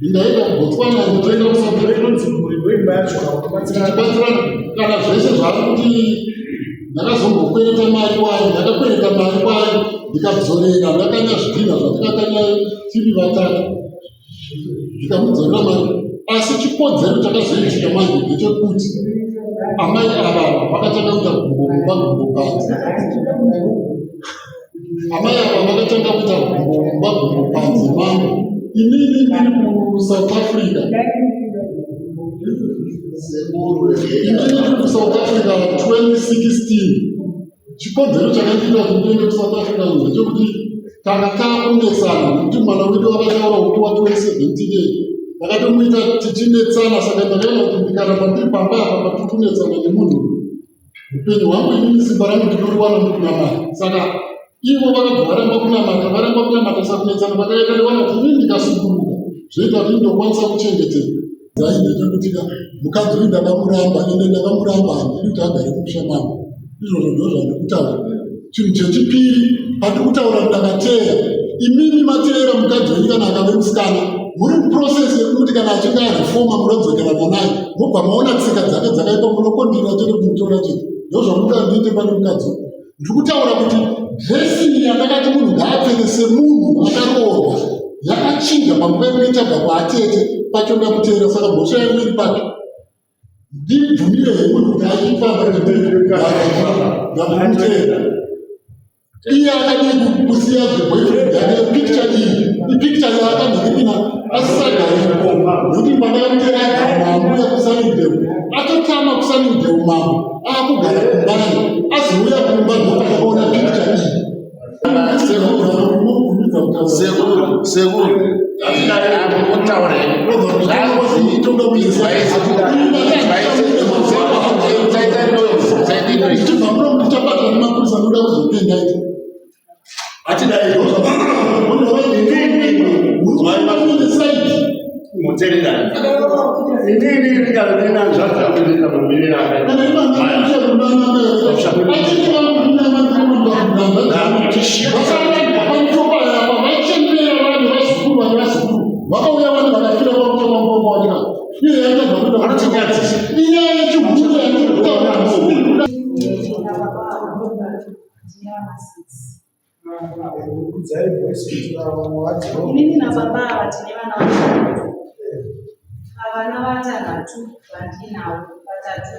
Ndaenda kuBotswana, ndinoenda kuSouth Africa. Inonzi mhuri ndoimba yacho kana kubatsirana. Tichibatsirana kana zvese zvaari kuti ndakazombokwereta mari kwayo, ndakakwereta mari kwayo ndikadzorera, ndakanya zvidhinha zvatakakanya tiri vatatu, ndikamudzorera mari. Asi chikonzero chakazoitika manje ndechekuti amai ava vakatanga kuita gumbo mumba gumbo panze. Amai ava vakatanga kuita gumbo mumba gumbo panze mangu inini ndiri kuSouth Africa. Inini ndiri kuSouth Africa 2016. Chikonzero chakandiita kuti ndiende kuSouth Africa ndechekuti tanga takunetsana nekuti mwana wedu akataura kuti wa 2017 ndakatomuita tichinetsana, saka ndakaona kuti ndikaramba ndiri pamba apa patiri kunetsana nemunhu, upenyu hwangu inini simba rangu ndinoriwana mukunamata. Saka ivo vakabva varamba kunamata, varamba kunamata, saka kunetsana kwakaita ndiwana kuti inini ndikasunguruka zvoita kuti ndokwanisa kuchengeteka. Zai ndechekuti ka mukadzi uyu ndakamuramba, ende ndakamuramba, handidi kuti agare mumusha mangu. Izvozvo ndo zvandikutaura. Chinhu chechipiri pandiri kutaura, ndakateya imimi mateera mukadzi wenyu kana akave musikana, muri muprocess yekuti kana achinge arefoma munodzokerana naye, mobva maona tsika dzake dzakaipa, munokondira chete kumutora chete. Ndo zvamuda ndiite pane mukadzi uyu. Ndiri kutaura kuti dressing yandakati munhu ngaapfeke semunhu akaroorwa yakachinja panguva yekunge tabva kwaatete pacho. Ndakuteera, saka mhosva yangu iri pacho? Ndibvumire hemunhu kuti achifamba, ndambomuteera. Iye akadii kusiya zveboyfriend yake? Picture iyi ipicture yaakanhikipina asisagariko, nekuti pandakamuteera agara naambuya kuSunningdale, atotama kuSunningdale mambo akugara kumbani, azouya kumba ndopandakaona picture iyi. Sekuru, sekuru, mutaure. Ndichibva muno ndichabatwa nemapurisa, ndoda kuzopenda iti. Hatidai. Side. Muteerera, inini ndikazodina hanzvadzi yangu inoita mamiriro akaita. Vakauya vanhu vakafira pamutomamukombawatika iye yaitobva. Vanotinyadzisa. Inyaya yechihure yandiri kutaura. Tine vana six. Kudzai voice kuti vamwe vadziwo. Inini nababa ava tine vana vatatu. Pavana vatanhatu vandinavo, vatatu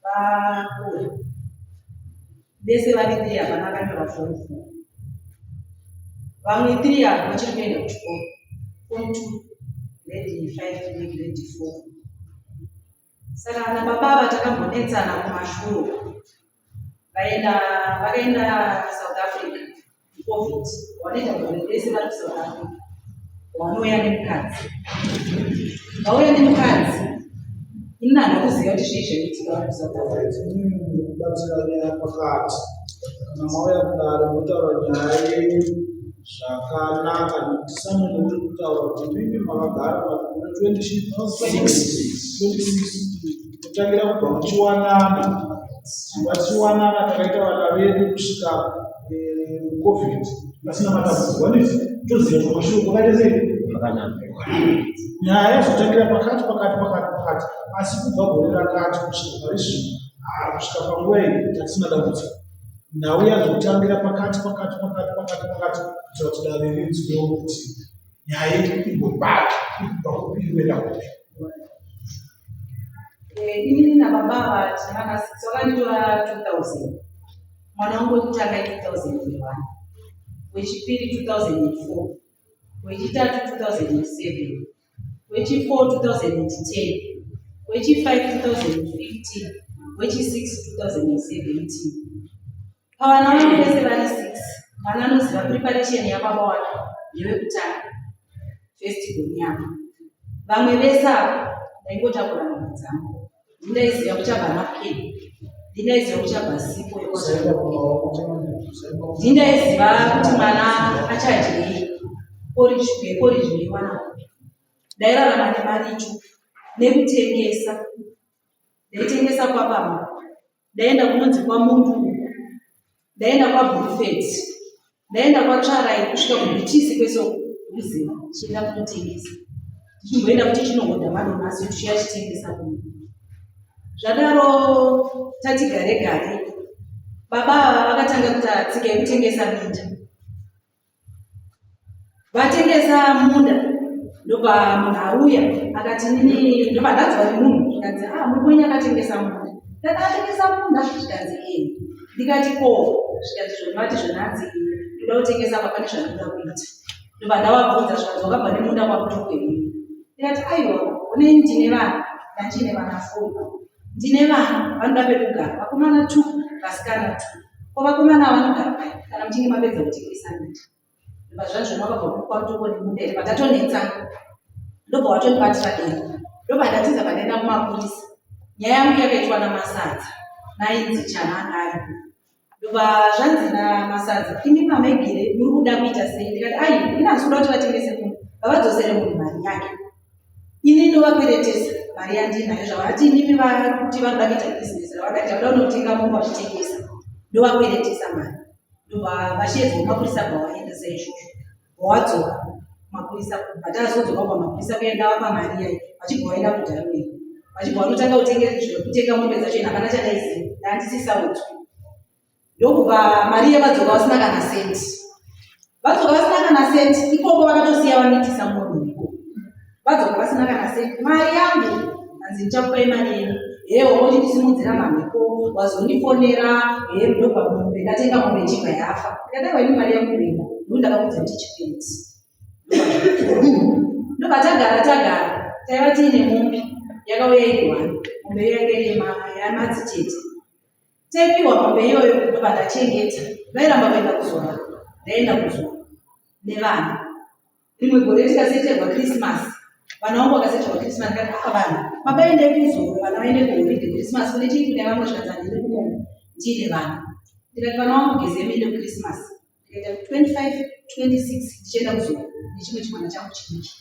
vakura vese, vari three hapana akanyora form four. Vamwe three ava vachiri kuenda kuchikoro, form two, grade five negrade four. Saka nababa ava takambonetsana kumashure, vaenda, vakaenda South Africa COVID, vanoita gore rese vari kuSouth Africa. Vanouya nemukadzi, vauya nemukadzi, ini handina kuziva kuti zvii zvaiitika vari kuSouth Africa. Kubatsira nyaya pakati, kana mauya kudare motaura nyaya yenyu zvakanaka, nekuti samene uri kutaura kuti mimi makagara makore 26 kutangira kubva muchiwanana, vachiwanana, takaita vana vedu kusvika COVID pasina matambudziko, handiti? Toziva kumashure kwakaita sei. Nyaya yazotangira pakati pakati pakati pakati, asi kubva gore rakati kusvika pari zvino, kusvika panguva iyi tatisina dambudziko. Nhau yazotangira pakati pakati pakati pakati pakati, kuitira kuti dare rinzwewo kuti nyaya imbobata iri kubva kupi, iri kuenda kupi. Inini nababa ava tine vana six. Vakanditora 2000. Mwana wangu wekutanga 2001, wechipiri 2004, wechitatu 2007, wechi4 2010, wechi5 2015, wechi6 2017. Pavana vangu vese vari 6, mwana anoziva preparation yababa wake ndewekutanga, first born yangu. Vamwe vese ava ndaingotakura nhumbi dzangu. Ndindaiziva kuchabva napkin, ndindaiziva kuchabva sipo, ndindaiziva kuti mwana achadyei, porridge, porridge ndoiwana kupi. Ndairarama nemaricho nekutengesa. Ndaitengesa kwababa, ndaenda kunonzi kwamuntu, ndaenda kwaBrufet, ndaenda kwaTsvarai, kusvika kuBTC kwese kuziva, chienda kunotengesa. Tichimboenda kuti chinohodha madomasi tichiya chitengesa kuno. Zvadaro tati gare gare baba ava vakatanga kuita tsika yekutengesa minda. Vatengesa munda ndobva munhu auya akati nini ndobva ndanzwa nemunhu zvikanzi ah murume wenyu akatengesa munda. Ndati atengesa munda zvikanzi ee. Ndikati ko zvikanzi zvoni vati zvonanzi ndoda kutengesa apa pane zvandinoda kuita. Ndobva ndavabvunza zvikanzi wakabva nemunda kwaMutoko here? Ndikati aiwa honei ndine vana ndandine vana four ndine vana vanoda pekugara vakomana two vasikana two ko vakomana ava vanogara pai kana muchinge mapedza kutengesa miti ndobva zvanzi zvona wakabva kwaMutoko nemunda here patatonetsana ndobva watondibatira dero ndobva ndatiza pandaenda kumapurisa nyaya yangu yakaitwa namasadza nainzi chana anga aripo Ndobva zvanzi naMasadza, imi maMegire muri kuda kuita sei? Ndikati ai, ini handisi kuda kuti vatengese munhu, ngavadzosere munhu mari yake. Ini ndovakweretesa mari yandinayo zvavati imimi vakuti vanoda kuita bhizinesi ravada kuita vanoda kunotenga mombe vachitengesa. Ndovakweretesa mari. Ndobva vasheedzwa mapurisa bva vaenda saizvozvo. Wadzoka mapurisa kubva tazodzoka pamapurisa kuya ndavapa mari yayi vachibva vaenda kudarwin vachibva vanotanga kutenga zvekutenga mombe dzacho ini hapana chandaiziva ndandisisaudzwi ndokubva mari iye vadzoka vasina kana senti vadzoka vasina kana senti ikoko vakatosiya vamitisa munhu ikoko vadzoka vasina kana senti mari yangu hanzi ndichakupai mari yenyu hee wangondisimudzira mamhepo wazondifonera hee ndobva mombe ndatenga mombe ichibva yafa ndikadai waini mari yangu ndoida ndokuti ndakakudza kuti chikwereti ndobva tagara tagara taiva tiine mombe yakauya iri one mombe iyo yanga iri yamadzitete taipiwa mombe iyoyo ndobva ndachengeta vairamba kuenda kuzora ndaenda kuzora nevana Rimwe gore tikaseterwa Christmas, vana vangu vakaseterwa Christmas, ndikati ah vanhu baba endai kuzoro, vana vaende kuholiday Christmas, kune chii kune vamwe zvikanzi handiendi kumombe ndiine vana. Ndikati vana vangu gezei muende kuChristmas. Ndikaita 25, 26 ndichienda kuzoro nechimwe chimwana changu chidiki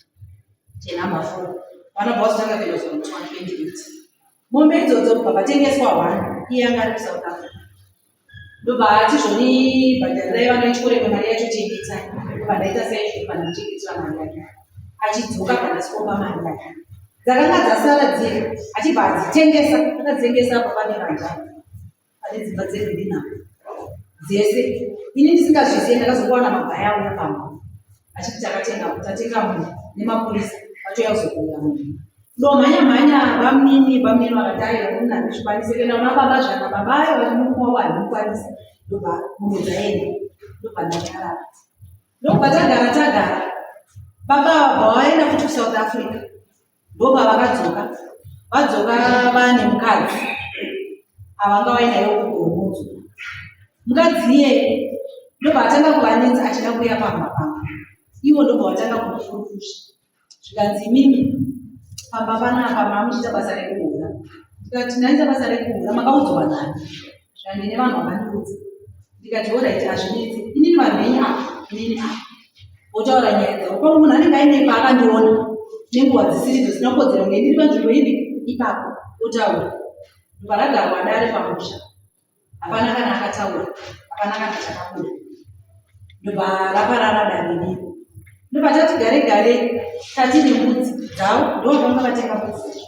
chenumber 4. Vana bva vazotanga kuenda kuzoro musi wa 28. Mombe idzodzo kubva patengeswa one iye anga ari kuSouth Africa. Ndobva ati zvoni bhadharirai vana vechikoro imwe mari yacho chengetai. Ndobva ndaita saizvo ndobva ndamuchengetera mari yake. Achidzoka bva ndasikopa mari yake. Dzakanga dzasara dziye achibva adzitengesa akadzitengesa apa pane vanja pane dzimba dzegreen apa dzese. Ini ndisingazvizive ndakazongowana mabhaya auya pamba achiti takatenga tatenga munhu nemapurisa vatouya kuzokuura munhu. Ndomhanya mhanya bamnini bamnini vakati aiwa ini handizvikwanise kuenda kuna baba zvana baba ayo vati murume wavo handimukwanise ndobva mombe dzaenda ndobva ndanyarara ndobva tagara tagara baba ava bva vaenda futi kusouth africa ndobva vakadzoka vadzoka vane mukadzi avanga vainayo kugoromodzo mukadzi iyeye ndobva atanga kuvanetsa achida kuuya pamba pamba ivo ndobva vatanga kumufurufusha Zvikanzi imimi pamba panapa mamuchiita basa rekuhura. Ndikati ndaita basa rekuhura makaudzwa nani? Zvikanzi ndine vanhu vakandiudza. Ndikati horaiti hazvinetsi inini vanhu venyu apa inini apa votaura nyaya dzavo pamwe munhu anenge aine paakandiona nenguva dzisiridzo dzisina kukodzera kunge ndiri panzvimbo ipi ipapo otaura ndobva ragarwa dare pamusha hapana kana akataura hapana kana chakabuda ndobva raparara dare riya ndobva tati gare gare tati nembudzi dzavo ndovanga vatenga mbudzi dzacho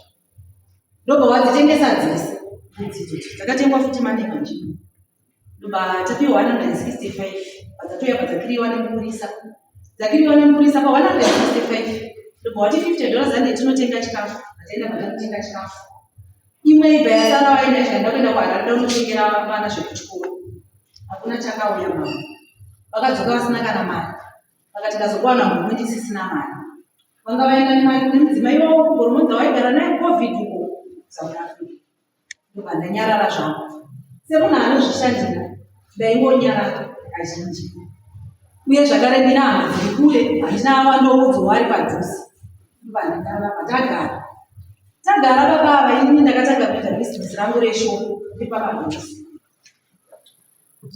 ndobva wadzitengesa dzese mbudzi idzodzo dzakatengwa futi maneva nje ndobva tapiwa 165 padzatouya padzakiriwa nemupurisa dzakiriwa nemupurisa pa 165 ndobva wati 50 dollars ande tinotenga chikafu ataenda patanotenga chikafu Imwe ibva yasara waenda zvaenda kuenda kuHarare da kunotengera vana zvekuchikoro. Hakuna chakauya mama. Vakadzoka vasina kana mari. Vakati ndazokuwana homwe ndisisina mari. Vanga vaenda nemari kune mudzimai wavo kuGoromonzi waigara naye Covid uko South Africa. Ndobva ndanyarara zvangu. Semunhu anozvishandira ndaingonyarara kazhinji. Uye zvakare ndina hama dziri kure handina wandoudzwa wari padhuze. Ndobva ndanyarara patagara. Tagara baba ava inini ndakatanga kuita business rangu reshop ndiri pamabhokisi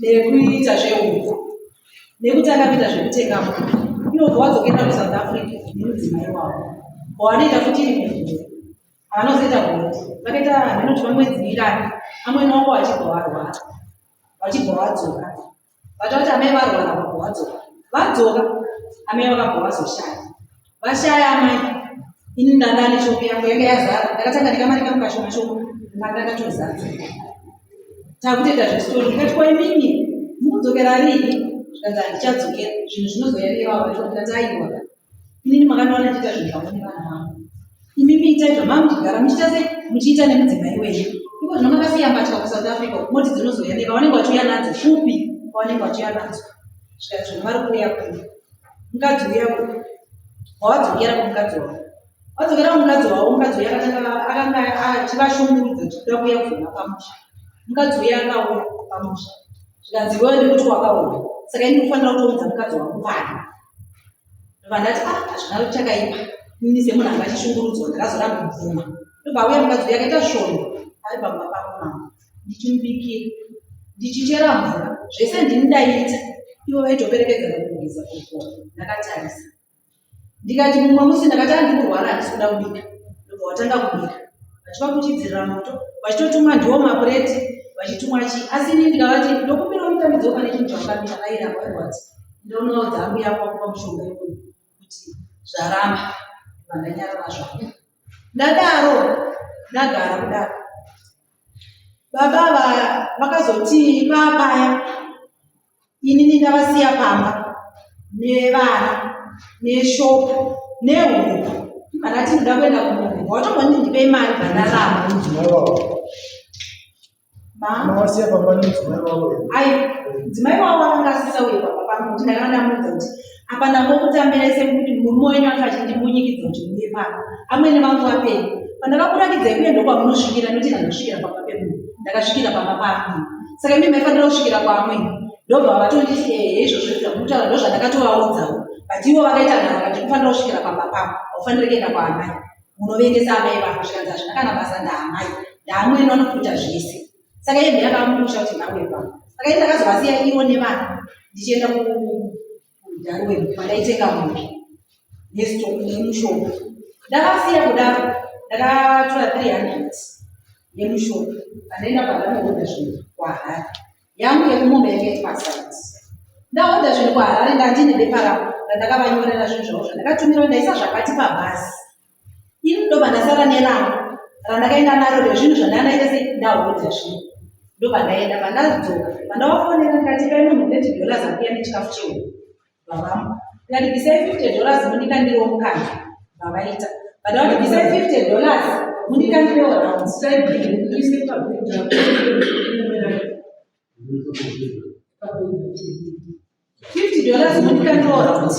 nekuita zvehuku nekutanga kuita zvekutenga mwana inobva wadzokera kusouth africa nemudzimai wavo wavanoita futi iri mugore avanozoita gore vakaita hameno kuti vamwedzi mingani amwene wangu vachibva varwara vachibva vadzoka Vatoti amai varwara vabva vadzoka. Vadzoka amai vakabva vazoshaya. Vashaya amai. Ini ndanga neshopu yangu yanga yazara, ndakatanga nekamari kangu kashoma shoma, ndanga ndakatozadza. Takutoita zvesitori, ndikati ko imimi mukudzokera rini? Zvikanzi handichadzokera, zvinhu zvinozouya nevavo. Ndikati aiwa, inini makandiwana ndichiita zvinhu zvangu nevana vangu. Imimi itai zvamamuchigara muchiita sei muchiita nemudzimai wenyu. Iko zvino makasiya mbatya kuSouth Africa moti dzinozouya neva vanenge vachiuya nadzo kupi kwavanenge vachiuya nadzo. Zvikanzi zvino vari kuuya kupi? Mukadzi uya kupi? Wavadzokera kumukadzi wavo. Vadzokera kumukadzi wavo, mukadzi uya akatanga akanga achivashungurudza kuti kuda kuuya kuzona pamusha. Mukadzi uya akauya pamusha. Zvikanzi iwewe ndikuti wakauya. Saka ini ndikufanira kutounza mukadzi wangu pano. Ndobva ndati ah hazvina chakaipa. Ini semunhu anga achishungurudzwa ndakazoramba kubvuma. Ndobva auya mukadzi uya akaita svondo ari pamba pangu mama. Ndichimubikira, ndichichera mvura, zvese ndini ndaiita. Ivo vaitoperekedzana kugeza kuko ndakatarisa. Ndikati mumwe musi ndakati andikurwara handisi kuda kubika. Ndobva watanga kubika. Vachivakuchidzirira moto, vachitotumwa ndiwo mapureti, vachitumwa chii. Asi ini ndikavati ndokumbira unditambidzeo pane chinhu chawakabika vairamba vairwadza. Ndonoudza ambuya yangu wakupa mushonga iwoyo kuti zvaramba. Ndanyarara zvangu. Ndadaro ndagara kudaro. Baba ava vakazoti papaya inini ndavasiya pamba nevana neshopu nehuku ndati ndoda kuenda kumombe watomboti ndipei mari bvandaramba Mavasiya pamba nemudzimai wavo here? Ayi, mudzimai wavo akanga asisauye pamba pangu nekuti ndakanga ndamuudza kuti apa ndangokutambira sekuti murume wenyu anga achindimbunyikidza kuti muuye pano. Amwene vangu vapenyu. Pandakakurakidzai kuye ndokwamunosvikira nekuti ndandosvikira pamba pemunhu. Ndakasvikira pamba paamwene. Saka imi maifanira kusvikira kwaamwene. Ndobva vatonditi ehe izvozvo zvamutaura ndozvandakatovaudzawo. But ivo vakaita nharo vakati unofanira kusvikira pamba pavo. Haufaniri kuenda kwaamai. Munovengesa amai vako zvikanzi hazvina kana basa ndaamai ndaamwene vanokuita zvese saka iye mbuya akamumusha kuti ngauye pano saka ini ndakazovasiya ivo nevana ndichienda kudarwen kwandaitenga mombe nemushonga ndakasiya kudaro ndakatora 300 yemushonga pandaenda pandanohodha zvinhu kuharare yangu yekumombe yanga iri paside ndahodha zvinhu kuharare ndandine bepa ravo randakavanyorera zvinhu zvavo zvandakatumira ndaisa zvakati pabhasi ini ndobva ndasara nerangu randakaenda naro rezvinhu zvandandaita sei ndahodha zvinhu ndobva ndaenda pandadzoka pandavafonera ndikati pai munhu 30 dollars akuya nechikafu chehuku vavamu ndikati bvisai 50 dollars mundikandirewo mukana vavaita vandavati bvisai 50 dollars mundikandirewo round 50 dollars mundikandirewo round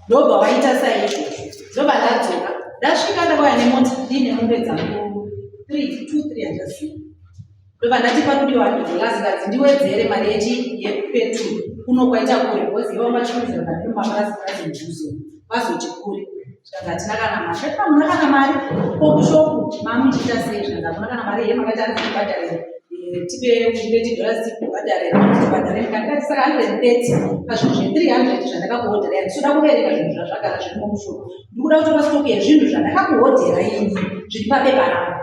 Ndobva waita saizvozvo ndobva ndadzoka ndasvika ndakauya nemota ndiine mombe dzangu 3 2 3 handasi ndobva ndati pakudiwa dollars ngadzi ndiwedzere mari yechi yepeturu kuno kwaita kure because ivo vachiwedzera ndandiri mumapurazi purazi mudhuze vazoti kure zvikanzi hatina kana mari ndati hamuna kana mari ko kushopu mamuchiita sei zvikanzi hamuna kana mari here makati hanzi tibhadhare eh, tipe 30 dollars tibhadhare tibhadhare ndikati saka 130 pazvinhu zve 300 zvandakakuhodherai handisi kuda kuverenga zvinhu zvazvagara zviri mumushopu ndikuda kutora stock yezvinhu zvandakakuhodherai ini zviri pabepa rangu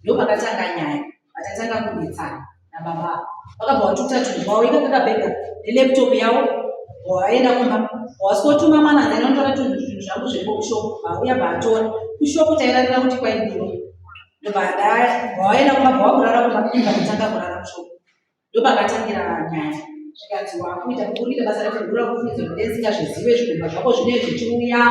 ndopakatanga nyaya vachatanga kunetsana nababa ava vakabva vatuta tunhu twavo ika kakabhega nelaptop yavo vaenda kumba waswotuma mwana anzi anotora tunhu zvinhu zvangu zviripo kushopu vauya vatora kushopu tairarira kuti kwaibiwa ndobva vaenda kumba bva vakurara kumba vakutanga kurara kushopu ndopakatangira nyaya zvikanzi wakuita kuita basa rekuhura kufunidza kuti ndisingazvizive zvikomba zvako zvinee zvichiuya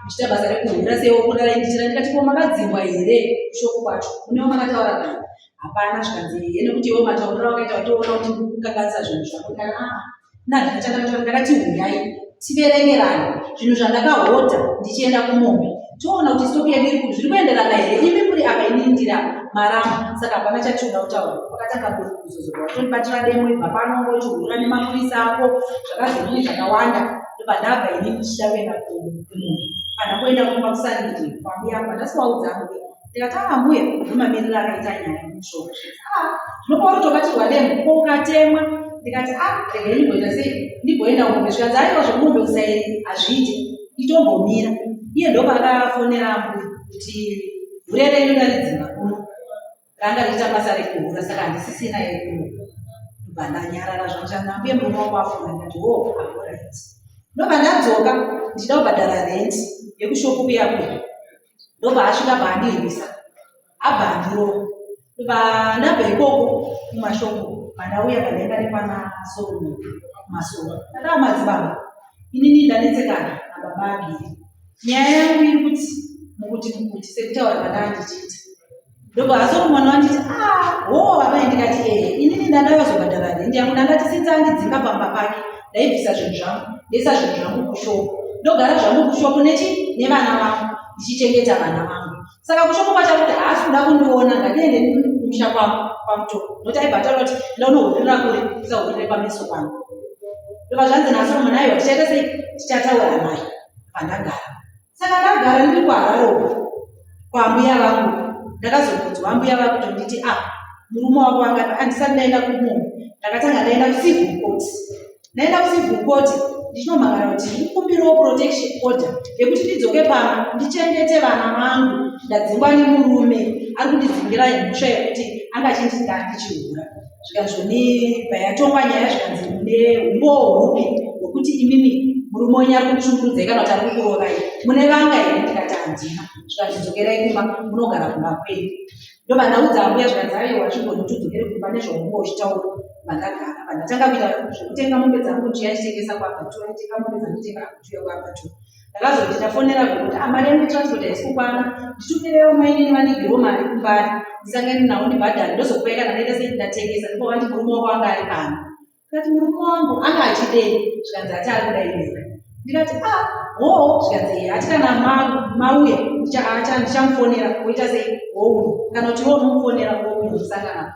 uchiita basa rekuhura sewokurara indichira ndikati ko makadzingwa here kushoko kwacho munewo makataura naye hapana zvikanzi ehe nekuti iwe matauriro wakaita watoona kuti ndikukanganisa zvinhu zvako ndikati aa ndandakatanga ndakati huyai tiverengerane zvinhu zvandakahodha ndichienda kumombe toona kuti stock yedu iri zviri kuenderana here imi muri apa inini ndiri apa maramba saka hapana chatinoda kutaura wakatanga kuzozorwa watondibatira demo ibva pano ngochihura nemapurisa ako zvakazodini zvakawanda ndobva ndabva inini ndichida kuenda kumombe pana kuenda kumba kusanditi kwambuya angu handasiwaudza ambuya ndikati ah mbuya ndomamiriro akaita nyaya mushonga ah zvinopa uri tobatirwa demo ko ukatemwa ndikati ah regai ndimboita sei ndimboenda kumombe zvikanzi aiwa zvekumombe usairi hazviite itombomira iye ndopaakafonera ambuya kuti hure renyu ndaridzima kuno. Ranga richiita basa rekuhura saka handisisina yekuno. Ndobva ndanyarara zvangu zvanzi ambuye murume wako afona ndikati hoo alright. Ndobva ndadzoka ndichida kubhadhara rent yekushopu kuya kuya. Ndobva asvika paandirwisa abva andirova. Ndobva ndabva ikoko kumashopu pandauya pandaenda nekwana Solomon kumasowe. Ndakava madzibaba inini ndanetsekana nababa Agiri. Nyaya yangu iri kuti mukuti mukuti sekutaura kwandanga ndichiita. Ndobva asolomon wanditi ah hoo amai ndikati ehe inini ndandavazobhadhara rendi yangu ndandati since andidzinga pamba pake ndaibvisa zvinhu zvangu ndoisa zvinhu zvangu kushopu ndogara zvangu kushopu nechi nevana vangu ndichichengeta vana vangu saka kushopu kwacho kuti haasi kuda kundiona ngatiende kumusha kwangu kwamutoko nokuti aibva ataura kuti ndaunohurira kure usahurire pameso pangu ndobva zvanzi nasolomon aiwa tichaita sei tichataura naye pandagara Saka ndagara ndiri kuHarare uko kwaambuya vangu ndakazobvunzwa ambuya vakutonditi ah murume wako anga andisati ndaenda kumunhu ndakatanga ndaenda kucivil court ndaenda kucivil court ndichinomhangara kuti ndikumbirawo protection order yekuti ndidzoke pano ndichengete vana vangu ndadzingwa nemurume ari kundidzingira mhosva yekuti anga achindinda ndichihura zvikanzi payatongwa nyaya zvikanzi mune umboo hupi hwekuti imimi murume wenyu ari kukushungurudzai kana kuti ari kukurovai mune vanga here ndikati handina zvikanzi dzokerai kumba munogara kumba kwenyu ndobva ndaudza ambuya zvikanzi aiwa zvigoni kuti udzokere kumba nezvaunga uchitaura vandagara vandatanga kuita zvekutenga mombe dzangu ndichiya ndichitengesa kwabhatura nditenga mombe dzangu nditenga akutuya kwabhatura Ndakazoti ndafonera gogo kuti ah, mari yangu yetransport haisi kukwana nditumirewo mainini vandigirewo mari kumbari ndisangane navo ndibhadhare ndozokupai kana ndaita sei ndatengesa ndipo vandi murume wako anga ari pano ndikati murume wangu anga achidei zvikanzi ati ari kuda iwewe ndikati ah hoo zvikanzi ehe ati kana mauya ndichamufonera woita sei wouya kana kuti iwe unomufonera wouya musangana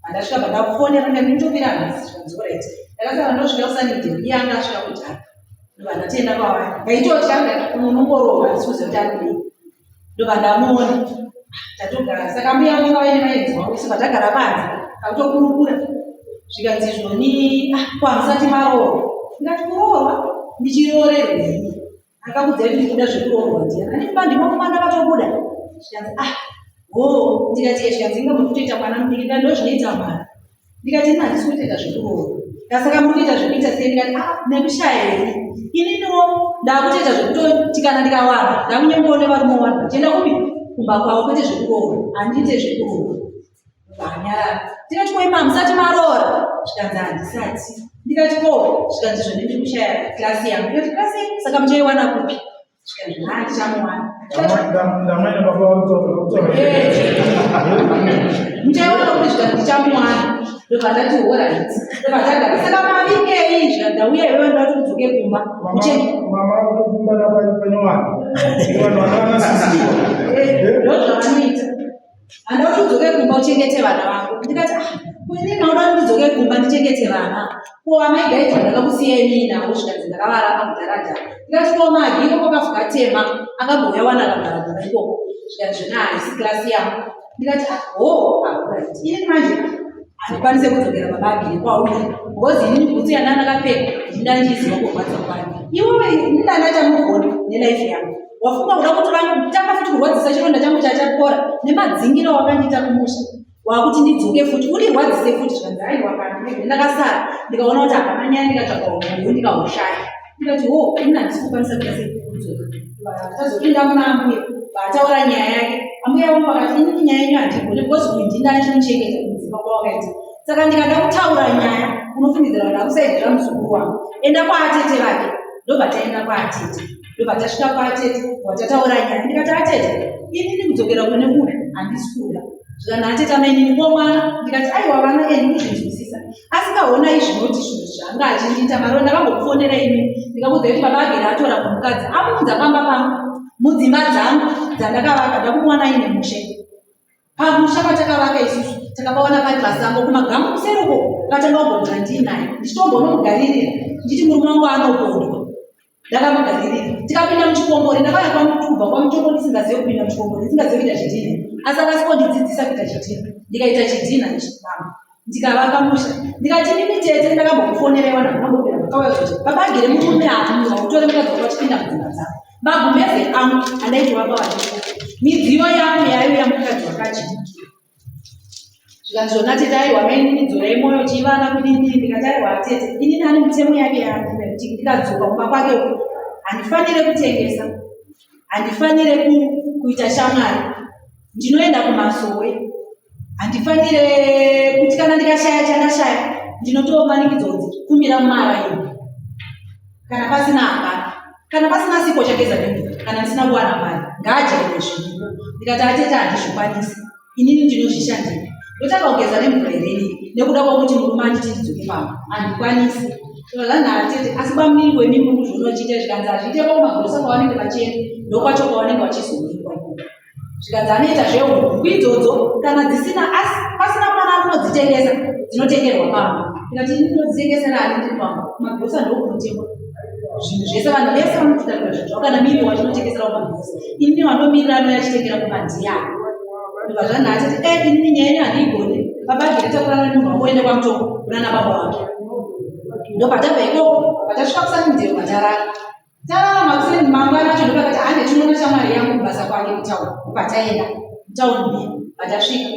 Pandasvika pandakufonera ndikati nditopira nhasi zvikanzi alright. Ndakasara ndosvika kuSunningdale iye anga asvika kudhara. Ndobva ndatoenda kwavari. Ndaitotya ndikati uno unongorohwa handisi kuziva kuti ari kudii. Ndobva ndamuona. Tatogara saka mbuya vanga vaine vaenzi vavo isu patagara panze takutokurukura. Zvikanzi izvoni ah ko hamusati maroorwa. Ndikati kuroorwa ndichiroorerwei? Akakudzai kuti kuda zvekuroorwa ndiani? Ani kumba ndimo mwana akatobuda. Zvikanzi ah hoo ndikati zvikanzi inga muri kutoita mwana mudiki ndikati ndozvinoita mwana. Ndikati ini handisi kutoita zvekuroorwa. Saka muri kuita zvekuita sei? Ndikati ah nekushaya here? Ininiwo ndakutoita zvekutoti kana ndikawana ndakunyengawo nevarume wani vachienda kupi kumba kwavo kwete zvekuroorwa. Handiite zvekuroorwa. Vanyarara. Ndikati ko imi hamusati maroora? Zvikanzi handisati. Ndikati ko zvikanzi zvone ndiri kushaya klasi yangu. Ndikati klasi saka muchaiwana kupi? Zvikanzi haa ndichamuwana. Ndamai nababa vari kutaura. Muchaiwana kupi? Zvikanzi ndichamuwana. Ndobva ndati horait. Ndobva tagara. Saka mavingei? Zvikanzi ndauya iwewe ndoda kuti udzoke kumba. Mama vakutokumbana panyowani. Vanhu vanowana sisi. Ndozvavanoita. Handa kuti udzoke kumba uchengete vana vako. Ndikati ah, ko ini mauda kuti ndidzoke kumba ndichengete vana. Ko amai gaiti ndakakusiyai muinavo zvikanzi ndakavaramba kudhara-dhara. Ndikati ko Magi ikoko kafuka tema akambouya wana akagara-gara ikoko. Zvikanzi zvona haisi klasi yangu. Ndikati ah, hoo, ah, right. Ini manje handikwanise kudzokera baba Agiri kwauri because ini bhutsu yandandakapfeka ndindandiziva kurwadza kwayo. Iwewe ndandachamuvhona nelife yangu. Wafunga kuda kuti tanga futi kurwadzisa chironda changu chachapora nemadzingiro awakandiita kumusha wakuti ndidzoke futi undirwadzise futi zvikanzi aiwa kana ndakasara ndikaona kuti hapana nyaya ndikatsvaga uyu ndikaushaya ndikati ho ini handisi kukwanisa kuita sei kudzoka tazopinda muna ambuya vataura nyaya yake ambuya vangu vakati inini nyaya yenyu handigone because uyu ndini andichimuchengeta kumudzimba kwawakaita saka ndikada kutaura nyaya unofungidzira kuti akusaidira muzukuru wangu enda kwaatete vake ndobva taenda kwaatete ndobva tasvika kwatete watataura nyaya ndikati atete inini kudzokera kune uyu handisi kuda zvikanzi atete amainini ko mwana ndikati aiwa vana e ndikuzvinzwisisa asi kaonai zvinoti zvinhu zvanga achindiita mari ndakambokufonera imi ndikakuudza kuti baba agere atora kumukadzi amuunza pamba pangu mudzimba dzangu dzandakavaka ndakumuwana aine mushe Pamusha patakavaka isusu takapawana pari pasango kumagamu kuseri uko akatanga kugondora ndiinaye ndichitombonomugaririra ndichiti murume wangu anogondwa ndakamugaririra tikapinda muchikombori ndakauya kubva kwamutoko ndisingazive kupinda muchikombori ndisingazive kuita chidhina asi akasikondidzidzisa kuita chidhina ndikaita chidhina ndichifamba ndikavaka musha ndikati mimi tete ndakambokufonerai vanhu vakambopera vakauya kuti baba agere murume amuka utore mukadzi wako achipinda mudzimba dzako magumbeze angu andaitovapa vachiko midziyo yangu yaiuya mukadzi wake Takachibikira. Zvikanzi zvona tete, aiwa mainini dzorai mwoyo chivana kudini. Ndikati aiwa tete, inini ane mitemo yake yaandipa yekuti ndikadzoka kumba kwake uku handifanire kutengesa, handifanire kuita shamwari, ndinoenda kumasowe, handifanire kuti kana ndikashaya chandashaya ndinotomanikidzwa kunzi kumira mumaraini kana pasina hapana, kana pasina sipo chageza nemvura, kana ndisina kuwana mari ngaajaire zvinhu. Ndikati atete handizvikwanisi, inini ndinozvishandira, ndotanga kugeza nemvura here inini nekuda kwekuti murume anditi ndidzoke pamba, handikwanisi. Zvanzi atete, asi bamunini wemi muri kuzviona uchiita. Zvikanzi hazviite kwakumagrosa kwavanenge vachienda, ndokwacho kwavanenge vachizonikwa ikoko. Zvikanzi anoita zvehuku idzodzo kana dzisina asi pasina mwana anodzitengesa dzinotengerwa pamba. Ndikati ini ndinodzitengesera ani ndiri pamba? Kumagrosa ndokunotengwa zvinhu zvese, vanhu vese vanototakura zvinhu zvavo, kana miriwo vachinotengesera kumagrosa, inini wandomirira anouya achitengera kumandiyani. Ndobva zvanzi atete, e inini nyaya yenyu handiigoni, baba Gere takurana nemunhu wako uende kwaMutoko kunana baba wake. Ndobva tabva ikoko, patasvika kuSunningdale patarara tarara makuseni mangwana acho ndopakati hande tinoona shamwari yangu kubasa kwake kutauni. Ndobva mutauni muya, patasvika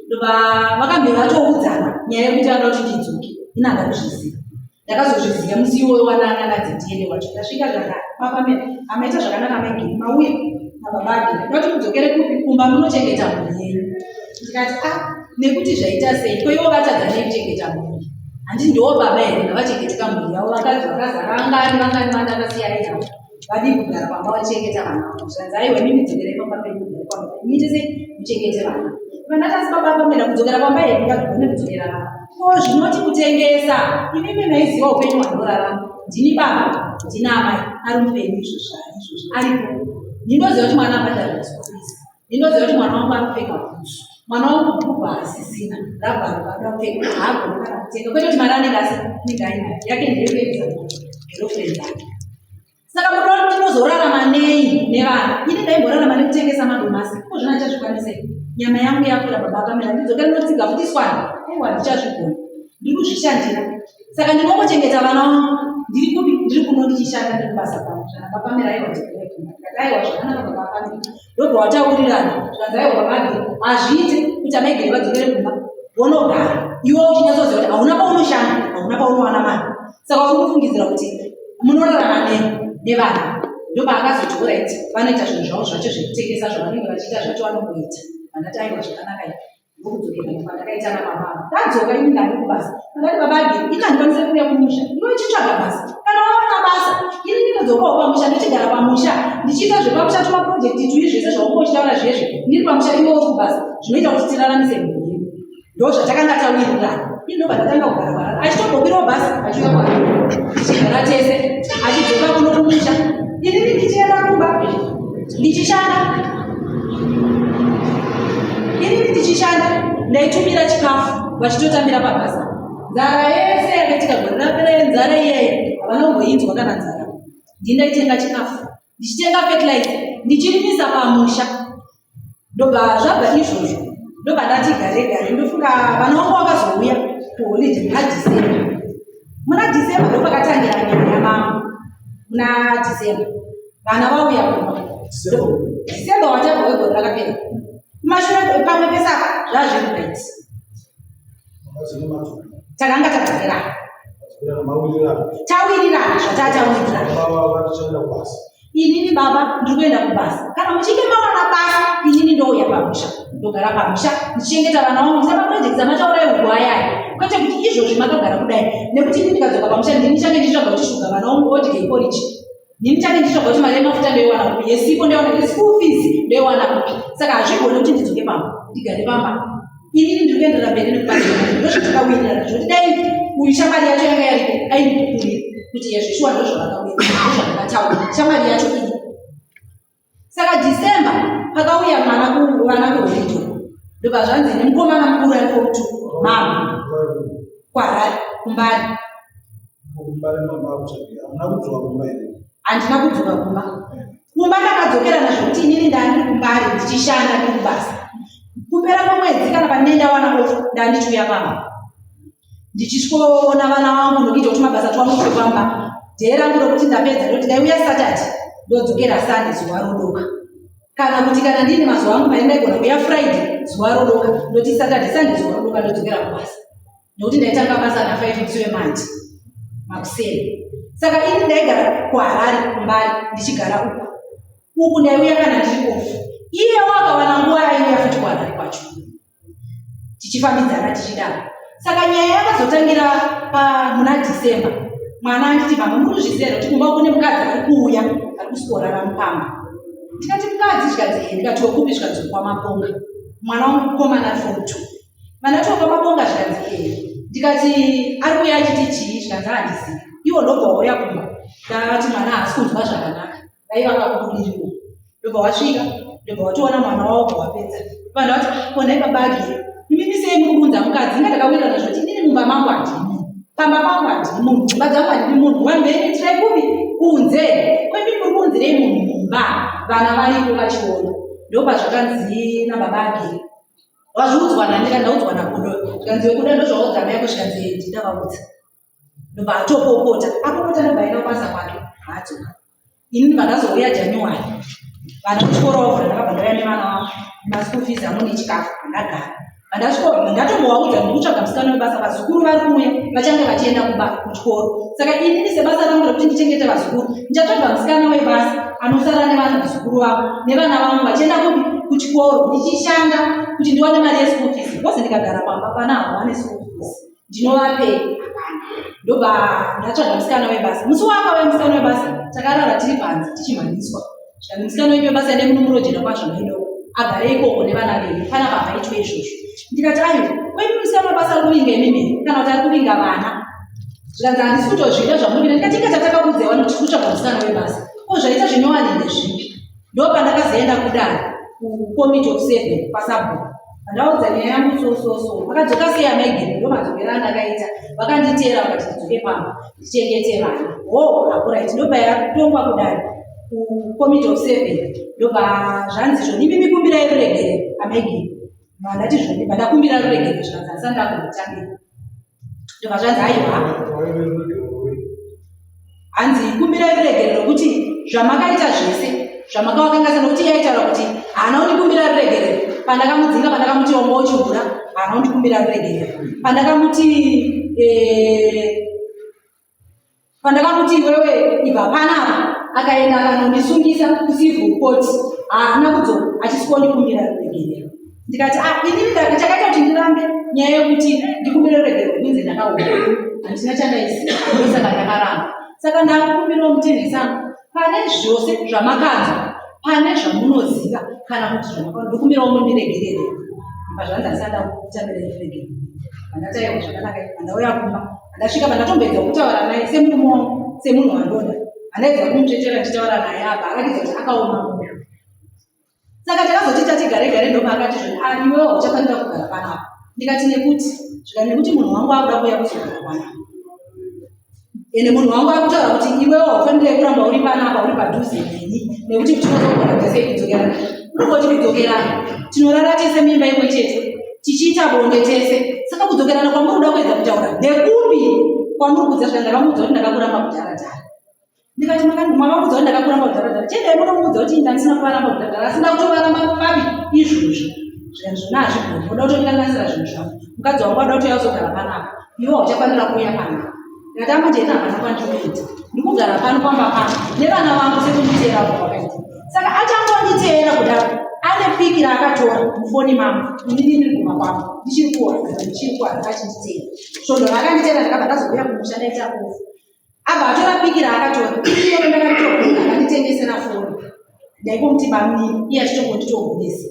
ndobva vakambe vatoudzana nyaya yekuti vanoda kuti ndidzoke. Ini handa kuzviziva, ndakazozviziva musi iwoyo wanana ndanzi ndiende wacho. Ndasvika zvakare, baba mena amaita zvakanaka maigiri mauya nababa Agere, ndoti mudzokere kupi? Kumba munochengeta mhuri yenyu. Ndikati a ah, nekuti zvaita sei? Ko ivo vatadza nei kuchengeta mhuri? Handiti ndiwo baba here? Ngavachengeteka mhuri yavo, vakadzi vakazara vangani vangani vandakasiya inavo, vadii kugara pamba vachichengeta vana vavo? Zvanzi aiwa, imimi dzokerai pamba penyu, mugare pamba penyu, muite sei, muchengete vana. Vandati asi baba pamena kudzokera pamba here? Ndingazvigone kudzokera vana ko zvinoti kutengesa? Imimi maiziva upenyu hwandorarama, ndini baba, ndina amai ari mupenyu, izvozvo izvozvo aripo. Ndinoziva kuti mwana abhadharwa school fees, ndinoziva kuti mwana wangu anopfeka bhutsu, mwana wangu bhurugwa haasisina, rabharuka anoda kupfeka, haagoni kana kutenga, kwete kuti mari anenge asi anenge ainayo yake ndeyekuendesa girlfriend yake. Saka munoda kuti ndinozorarama nei nevana? Ini ndaimborarama nekutengesa madomasi, ko zvino handichazvikwanisei, nyama yangu yakura baba akamira, ndidzoke ndinotsiga futi swana? Aiwa, handichazvigoni, ndiri kuzvishandira, saka ndinongochengeta vana vangu. Ndiri kupi? Ndiri kuno ndichishanda, ndiri kubasa kwangu. Zvana baba Pamela, aiwa dzokerai kumba. Ndikati aiwa zvakanaka baba Pamela. Ndobva wataurirana, zvikanzi aiwa baba Agere, hazviiti kuti amaigere vadzokere kumba vonogara, iwe uchinyatsoziva kuti hauna paunoshanda, hauna paunowana mari, saka uri kufungidzira kuti munorarama nei nevana? Ndopaakazoti alright, vanoita zvinhu zvavo zvacho zvekutengesa zvavanenge vachiita zvacho vanongoita. Vandati aiwa zvakanaka izvi. Ndokudzokera kwandakaita nababa. Ndadzoka ini ndani kubasa, ndakati baba Agere, ini handikwanise kuuya kumusha iwe uchitsvaga basa, kana wawana basa ini ndinodzokawo pamusha, ndichigara pamusha ndichiita zvepamusha, tumaprojekti tui zvese zvaunge uchitaura zvezve, ndiri pamusha iwe uri kubasa, zvinoita kuti tiraramise mhuri yedu. Ndo zvatakanga tawirirana. Ini ndobva ndatanga kugara kwarara, achitombobirawo bhasi achiuya kwarara, tichigara tese, achidzoka kuno kumusha, inini ndichienda kumba ndichishanda. Inini ndichishanda ndaitumira chikafu vachitotambira pabasa. Nzara yese yakaitika gore rapera yenzara iyeyo havana kumboinzwa kana nzara. Ndindaitenga chikafu, ndichitenga fertilizer, ndichirimisa pamusha. Ndobva zvabva izvozvo, ndobva ndati gare gare, ndofunga vana vangu vakazouya kuholiday muna December. Muna December ndopakatangira nyaya yamama. Muna December vana vauya kumba, December wachabva wegore rakapera, kumashure pamwe pese apa zvazviri right, takanga tagadzirana, tawirirana zvatatawirirana. Inini baba ndiri kuenda kubasa, kana muchinge mawana basa inini ndouya pamusha, ndogara pamusha ndichichengeta vana vangu, ndisa maprojekts amataura ehuku ayaya, kwete kuti izvozvi makagara kudai, nekuti ini ndikadzoka pamusha ndini change ndichitsvaga kuti shuga vana vangu vodye poriji, ndini change ndichitsvaga kuti mari yemafuta ndoiwana kupi, yesipo ndoiwana, yeschool fees ndoiwana kupi. Saka hazvigoni kuti ndidzoke pamba ndigare pamba, inini ndiri kuenderera mberi nekubatsira. Ndozvatakawirirana zvoti dai uyu shamwari yacho yanga yaripo aindipupurira kuti yezvishuwa ndozvavakawirira, ndozvavakataura shamwari yacho iyi. Saka December pakauya mwana vana kuholiday, ndobva zvanzi nemukomana mukuru ari form two, mama kuHarare, kuMbare. Handina kudzoka kumba. Kumba ndakadzokera nazvokuti inini ndandiri kuMbare ndichishanda, ndiri kubasa. Kupera kwemwedzi kana pandinenge ndawana off ndandichiuya pamba ndichisvikoona vana vangu nokuita kuti mabasa twangu pamba. Dhee rangu rokuti ndapedza ndoti ndaiuya Saturday, ndodzokera Sunday zuva rodoka. Kana kuti kana ndiine mazuva angu mairi ndaigona kuuya Friday zuva rodoka ndoti Saturday Sunday zuva rodoka ndodzokera kubasa nekuti ndaitanga basa na 5 musi weMonday makuseni. Saka ini ndaigara kuHarare kuMbare ndichigara uku uku ndaiuya kana ndiri off. Iyewo akawana nguva yaiuya futi kuHarare kwacho tichifambidzana tichidaro. Saka nyaya yakazotangira muna December mwana anditi mama muri kuzviziva here kuti kumba kune mukadzi ari kuuya ari kusworara mupamba. Ndikati mukadzi zvikanzi ee ndikati wekupi zvikanzi kwamaponga mwana wangu mukomana ari form 2 Vandati wakaMaponga zvikanzi ee ndikati ari kuuya achiti chii zvikanzi handizivi iwo ndobva wauya kumba ndakati mwana haasi kunzwa zvakanaka vaiva vakabudiriro ndobva wasvika ndobva watoona mwana wavo bva wapedza vanhu vati ko nhai baba ake imimi sei muri kuunza mukadzi inga ndakawirirana zvoti inini mumba mangu handini munhu pamba pangu handini munhu dzimba dzangu handini munhu vanhu veimitirai kupi kunze kwemi muri kuunzirei munhu mumba vana varipo vachiona ndopazvakanzi nababa ake wazviudzwa nani kana ndaudzwa nagudo zvikanzi yokuda ndozvaudza mai yako zvikanzi ndindavaudza ndobva atopopota apopota ndobva aenda kubasa kwake haadzoka ini ndibva ndazouya january vana kuchikoro vavhura ndakabva ndauya nevana vangu nemaschool fees amwe nechikafu andagara vandasvika ndatombovaudza ndiri kutsvaga musikana webasa vazukuru vari kuuya vachange vachienda kuba kuchikoro saka inini sebasa rangu rekuti ndichengete vazukuru ndichatsvaga musikana webasa anosara nevana vazukuru vavo nevana vangu vachienda kupi kuchikoro ndichishanda kuti ndiwane mari yeschool fees because ndikagara pamba pana hawane school fees ndinovapei hapana ndobva ndatsvaga musikana webasa musi waakauya musikana webasa takarara tiri panze tichimhanyiswa zvikanzi musikana wenyu webasa ende munomurojera kwazvo maidoko agare ikoko nevana venyu pana pavaitwe izvozvo ndikati aiwa kwenyu musikana webasa ari kuvinga imimi kana kuti ari kuvinga vana zvikanzi handisi kutozvida zvamuri kuita ndikati inga tatakakuudza wani kuti kutsvaga musikana webasa ko zvaita zvinyowani ndezvipi ndopandakazoenda kudare kucommittee of seven kwasabhuku pandaudza nyaya yangu so so so vakadzoka sei amaigiri ndo madzokero andakaita vakanditeera vakati ndidzoke pamba ndichengete vana ho hakuraiti ndopayatongwa kudare kucommittee of seven ndobva zvanzi zvoni imimi kumbirai ruregerero amaigiri vandati zvoni vandakumbira ruregerero zvikanzi handisati ndakumbotambira ndobva zvanzi aiwa hanzi kumbirai ruregerero nokuti zvamakaita zvese zvamakavakanganisa nokuti iye aitaura kuti haana kundikumbira ruregerero pandakamudzinga pandakamuti wanga uchihura haana kundikumbira ruregerero pandakamuti eh, pandakamuti iwewe ibva panapa akaenda akanondisungisa kucivil court haana kudzoka achisikuondikumbira ruregerero ndikati ah inini chakaita kuti ndirambe nyaya yekuti ndikumbire ruregerero kunzi ndakaura handina chandaiziva ndosaka ndakaramba saka ndakukumbirawo mutendesano pane zvose zvamakanzwa pane zvamunoziva kana kuti zvamakaona ndokumbirawo mundiregerere pazvanzi asada kutambira ruregerero pandataiwa zvakanaka pandauya kumba pandasvika pandatomboedza kutaura naye semurume wangu semunhu wandoda andaedza kumutsvetera ndichitaura naye apa aratidza kuti akaoma mwoyo Saka takazoti tati gare gare ndopaakati zvoni ah iwewe hauchafanira kugara panapa. Ndikati nekuti zvikati nekuti munhu wangu akuda kuuya kuzogara panapa. Ende munhu wangu akutaura kuti iwewe haufanire kuramba uri panapa uri padhuze neni nekuti tinozogona tese kudzokerana. Unongoti kudzokerana tinorara tese mimba imwe chete tichiita bonde tese. Saka kudzokerana kwamuri kuda kuedza kutaura ndekupi kwamuri kudza zvikati ndakamuudza kuti ndakakuramba kudhara dhara. Ndikati makamuudza kuti ndakakuramba kudhara dhara. Chiendai munomuudza kuti ini ndisina kuvaramba kudhara dhara asi ndakutovaramba papi izvozvi. Zvikanzi zvona hazvigoni unoda kutondikanganisira zvinhu zvangu. Mukadzi wangu anoda kuti azogara panapa. Iwe hauchafanira kuuya panapa. Ndikati amanje ini hapana kwandinoenda. Ndikugara pano pamba pano nevana vangu sekunditeera kwavakaita. Saka achangonditeera kudaro ane piki raakatora mufoni mangu inini ndiri kumba kwangu ndichiri kuwana ndichiri kuwana achinditeera. Svondo raakanditeera ndakabva ndazouya kumusha ndaita ofu. Abva atora piki raakatora iyero ndakatogura akanditengesera foni ndaingomuti bamnini iye achitongonditogurisa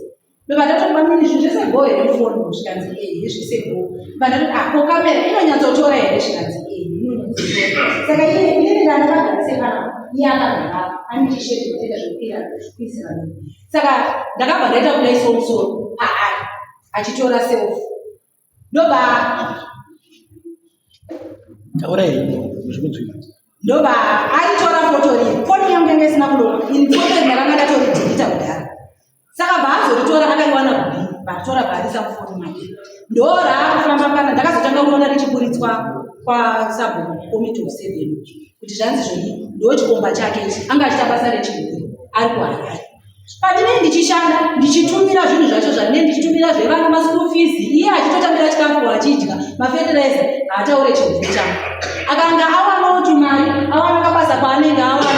ndobva ndatoti bamnini zvinhu zvese bhoo here mufoni zvikanzi ee zvese bhoo ndobva ndatoti ah ko kamera inonyatsotora here zvikanzi ee inonyatsotora saka iye inini ndandakagarise panapa iye akagara ane chisheti kutoita zvekukwira zvekuisira saka ndakabva ndaita kudaisawo musoro paari achitora self ndobva taurai zvikunzwika ndobva aitora foto riya foni yangu yanga isina kulonga ini foto iri ndakanga ndatoridhilita kudhara saka bvaazoritora akariwana kubhini bvatora bvaarisa mufoni make ndoraakufamba pana ndakazotanga kuona richiburitswa kwasabhuku committee of seven kuti zvanzi zvoni ndochikomba chake ichi anga achiita basa rechihuri ari kuharare. Pandinenge ndichishanda ndichitumira zvinhu zvacho zvandinenge ndichitumira zvevana maschool fees, iye achitotambira chikafu achidya mafertilizer, haataure chihure changu. Akanga awanawo tumari, awana kabasa kwaanenge awana,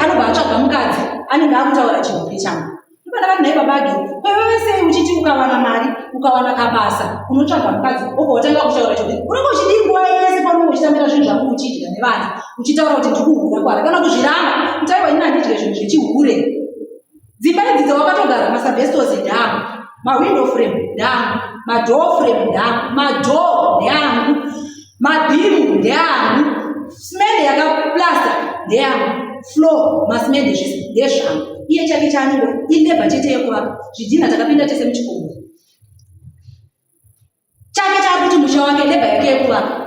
anobva atsvaga mukadzi, anenge akutaura chihure changu. Ndopandakati nhai baba Agiri, ko iwewe sei uchiti ukawana mari, ukawana kabasa, unotsvaga mukadzi, wobva watanga kutaura chihure. Unenge uchidii nguva yese paunenge uchitambira zvinhu zvako uchidya nevana, uchitaura kuti ndikuhura kwari kana kuzviramba kuti aiwa ini handidye zvinhu zvechihure. Dzimba idzi dzawakatogara masabestos ndeangu, mawindow frame ndeangu, madoor frame ndeangu, madoor ndeangu, mabhimu ndeangu, simende yakaplasta ndeyangu, floor masimende zvese ndezvangu. Iye chake chaanongo ilebha chete yekuvaka zvidhina takapinda tese muchikomo. Chake chaakuti musha wake lebha yake yekuvaka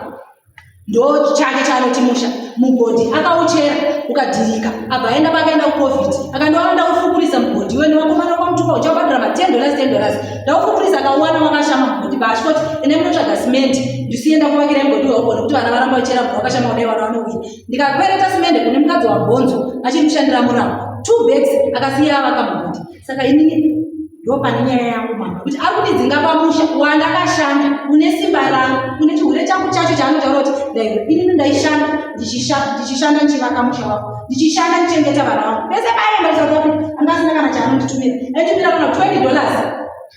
ndo chake chaanoti musha mugodhi akauchera ukadhirika abva aenda paakaenda kucovid akandowana ndaufukurisa mugodhi wene wakomana kwamutuka uchabhadhara ma 10 dollars 10 dollars ndaufukurisa akauwana wakashama mugodhi paachikoti ende munotsvaga simende ndisiye ndakuvakira mugodhi wauko nekuti vana varamba vachera mvura wakashama kudai vana vanowira ndikakwereta simende kune mukadzi wabhonzo achiri kushandira muramu two bags akasiya avaka mugodhi saka inini ndopane nyaya yangu mama kuti ari kundidzinga pamusha wandakashanda une simba rangu une chihure changu chacho chaanotaura kuti ndai inini ndaishanda ndichishanda ndichivaka musha wangu ndichishanda ndichengeta vana vangu pese paaienda kusouth africa anga asina kana chaanonditumira aitumira kana 20 dollars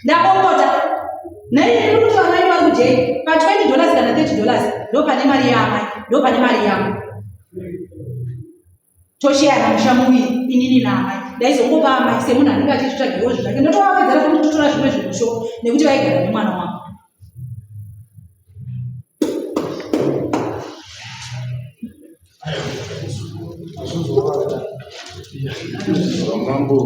ndapopota nai iri kuti vana venyu vari kujeri pa 20 dollars kana 30 dollars ndopane mari yaamai ndopane mari yangu tosheyana musha muviri inini naamai ndaizongopa amai semunhu anenge achizvitsvagirawo zvinhu zvake ndotovapedzera futi totora zvimwe zvinhu sho nekuti vaigara nemwana wangu Mambo.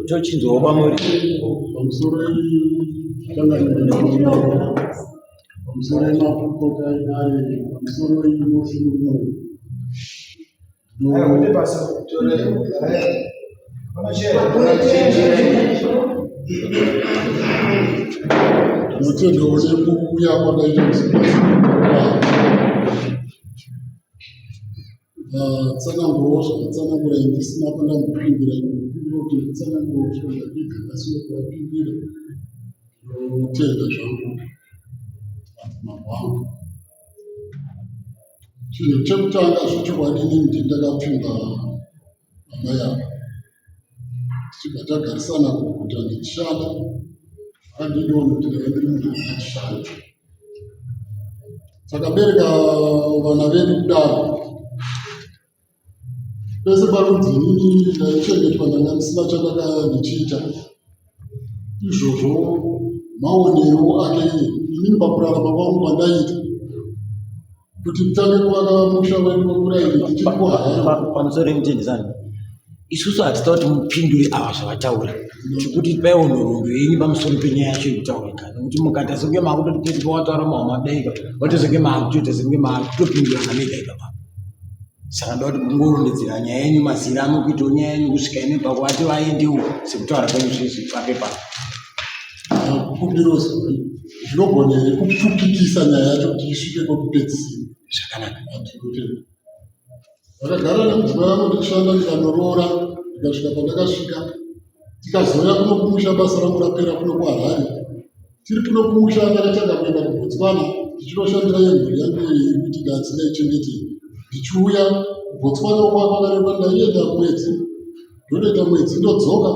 Tochinzwawo kwamuri. Pamusoro pamusoro emakurukota edare pamusoro inosunungura. Ndinotendawo nekuuya kwakaita tsanangurawo zvakatsanangura ndisina pandambopindira ndinokumbira kuti nditsanangurawo kusvika ndapedza pasina kuvapindira ndinotenda zvangu madzimambo angu Chinhu chekutanga zvechokwadi inini ndini ndakapfimba amai ava tichibva tagarisana kuguta ndichishanda zvakandindiona kuti ndaiva ndiri munhu achishanda takabereka vana vedu kudaro Pese parunzi inini ndaichengetwa ndanga ndisina chandaka ndichiita izvozvo maonero ake iye inini pakurarama kwangu kwandaiita kuti titange kuvaka musha wedu wekuraini tichiri kuharare Pamusoro mutendisani isusu hatita kuti mupindure ava zvavataura tikuti paiwo nhoroondo yenyu pamusoro penyaya yacho ikutaurika nekuti mukaita senge maakutoti pese pawataura mahomadaika watosenge maakutoita senge maakutopindurana mega ipapa Saka ndoda kuti mungorondedzera nyaya yenyu mazira anokuitawo nyaya yenyu kusvika imi pakuvati vaendewo sekutaura kwenyu zvezvi pape pa. Kumbiro zvinogona here kupfupikisa nyaya yacho kuti isvike kwekupedzisira? Zvakanaka. Handinotenda. Ndakagara nemudzimai wangu ndichishanda ndikanoroora ndikasvika pandakasvika tikazouya kuno kumusha basa rangu rapera kuno kuHarare. Tiri kuno kumusha ndakatanga kuenda kuBotswana ndichinoshandira yemhuri yangu yekuti ndasingaichengete ndichiuya kuBotswana uko kwakareba ndaienda mwedzi ndonoita mwedzi ndodzoka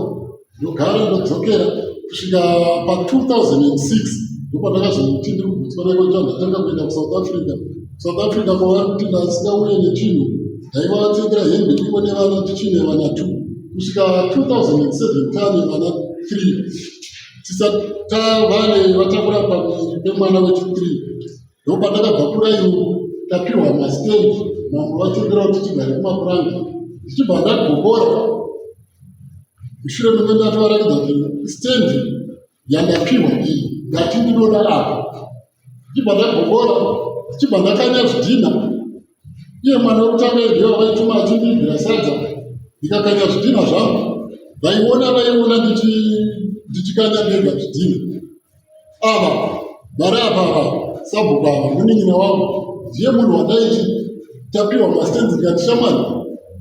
ndogara ndodzokera kusvika pa 2006 ndopandakazoti ndiri kuBotswana iko ndatanga kuenda kuSouth Africa. South Africa kwavari kuti ndasingauye nechinhu ndaivatengera hembe ivo nevana tichine vana 2 kusvika 2007 tane vana 3 tisati tavane vatakura pamuviri pemwana wechi3 ndopandakabva kuraini tapiwa mastendi mambo vatendera kuti tigare kumapuranga ndichibva ndagobora mushure menge ndatovaratidza kuti stendi yandapiwa iyi ndati ndinoda apa ndichibva ndagobora ndichibva ndakanya zvidhina Iye mwana wekutanga ndiye wavaituma achindiibira sadza ndikakanya zvidhina zvangu vaiona vaiona ndichikanya ndega zvidhina ava vari apa ava Sabhuku ava munin'ina wangu ndiye munhu wandaiti tapiwa mastenzi ndikati shamwari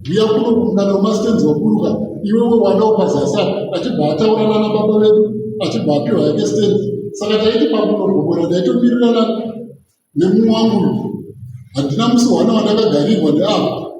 huya kuno kumukana wemastenzi waburuka iwewe wanawo pazasi apa achibva ataura nana baba vedu achibva apiwa yake stendi. Saka taiti pakunogobora ndaitomirirana nemumwe wangu uyu. Handina musi wana wandakagarirwa neavo.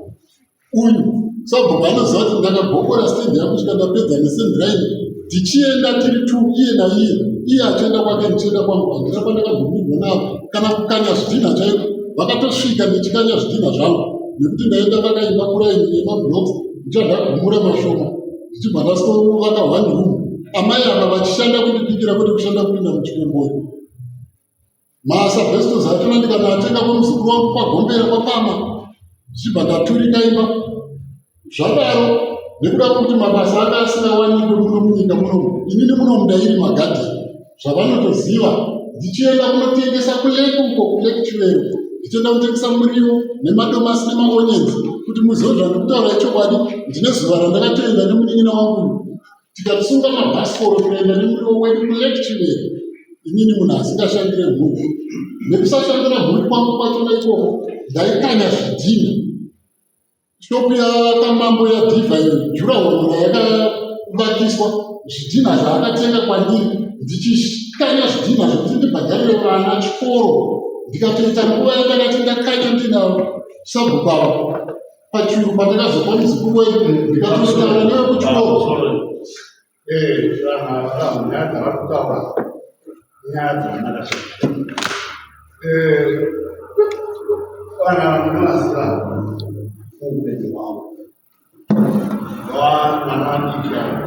Uyu sabhuku anoziva kuti ndakagokora stand yangu kusvika ndapedza nesendiraini tichienda tiri two iye naiye, iye achienda kwake ndichienda kwangu. Handina pandakagumirwa navo kana kukanya zvidhinha chaiko. Vakatosvika ndichikanya zvidhinha zvangu nekuti ndaenda vakaimba kuraini yemablocks ndichibva ndagumura mashoma ndichibva ndasovaka one room. Amai ava vachishanda kundibikira kwete kushanda kupinda muchikombori. Maasbestos achona ndikanoatenga kwemuzukuru wangu kwaGombera kwaPama ndichibva ndaturika imba. Zvadaro nekuda kwekuti mabasa anga asingawanikwe muno munyika munomu, inini munomu ndairima gadheni zvavanotoziva ndichienda kunotengesa kulake uko kulake Chivero ndichienda kutengesa muriwo nemadomasi nemaonyenzi kuti muzive zvandikutaura ichokwadi. Ndine zuva randakatoenda nemunin'ina wangu Tikasunga mabhasikoro kuenda nemuriwo wedu kuLake Chivero. Inini munhu asingashandire mhuri. Nekusashandira mhuri kwangu kwachona ikoko ndaikanya zvidhinha. Shopu yakamambo yadhivha iyo jurahoro rayakavakiswa zvidhinha zvaakatenga kwandiri ndichikanya zvidhinha zvekuti ndibhadharire vana chikoro ndikatoita nguva yandakati ndakanya ndina sabhuku ava pachuru pandakazopa muzukuru wedu ndikatotaura newe kuchikoro. Vanhu nyaya dzavari kutaura nyaya dzakanaka chaizvo. Vana ndinovaziva muupenyu hwavo. Vana vadiki ava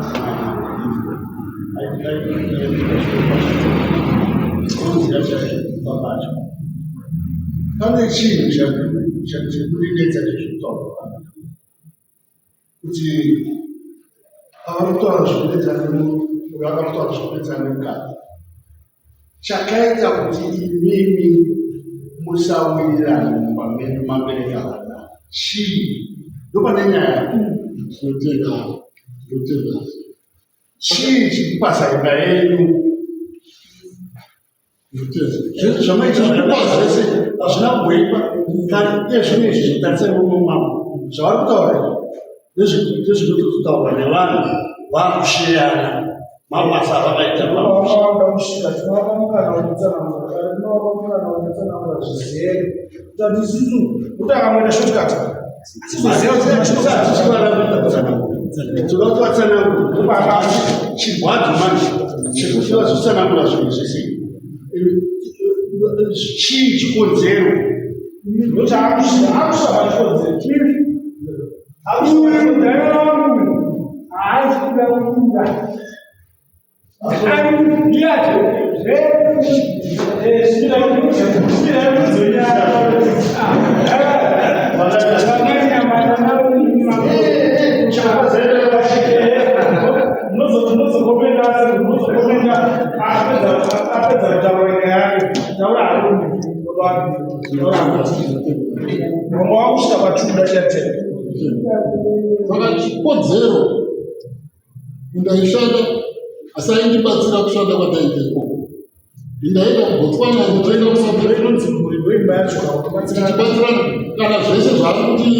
unoziva chaizvo papacho. Pane chinhu chekundinetsa chezvekutaura kuti pavari kutaura zvekunetsana vava kutaura zvekunetsana nemukadzi chakaita kuti imimi musawirirane mumba menyu mabereka vana chii ndopane nyaya. Ndinotenda, ndinotenda. Chii chikupasa imba yenyu? Zvamaita zvakadai zvese hazvina kumboitwa iye zvino izvi. Tarisai murume mambo zvavari kutaura ndezvinotozotaurwa nevanhu vakusheyana mabasa avakaita. Vanoda kusvika tinovapa mukana wekutsanangura, tinovapa mukana wekutsanangura zvizere kuti isusu kuti akangoita shortcut. Toda kuti vatsanangure chirwadzo manje chekuti vazotsanangura zvinhu zvese. Chii chikonzero? Haasi kuda kubuda. Saka chikodzero Ndaishanda asi aindibatsira kushanda kwandaiita ikoko. Ndaenda kuBotswana ndichienda kuSouth tichibatsirana kana zvese zvaari kuti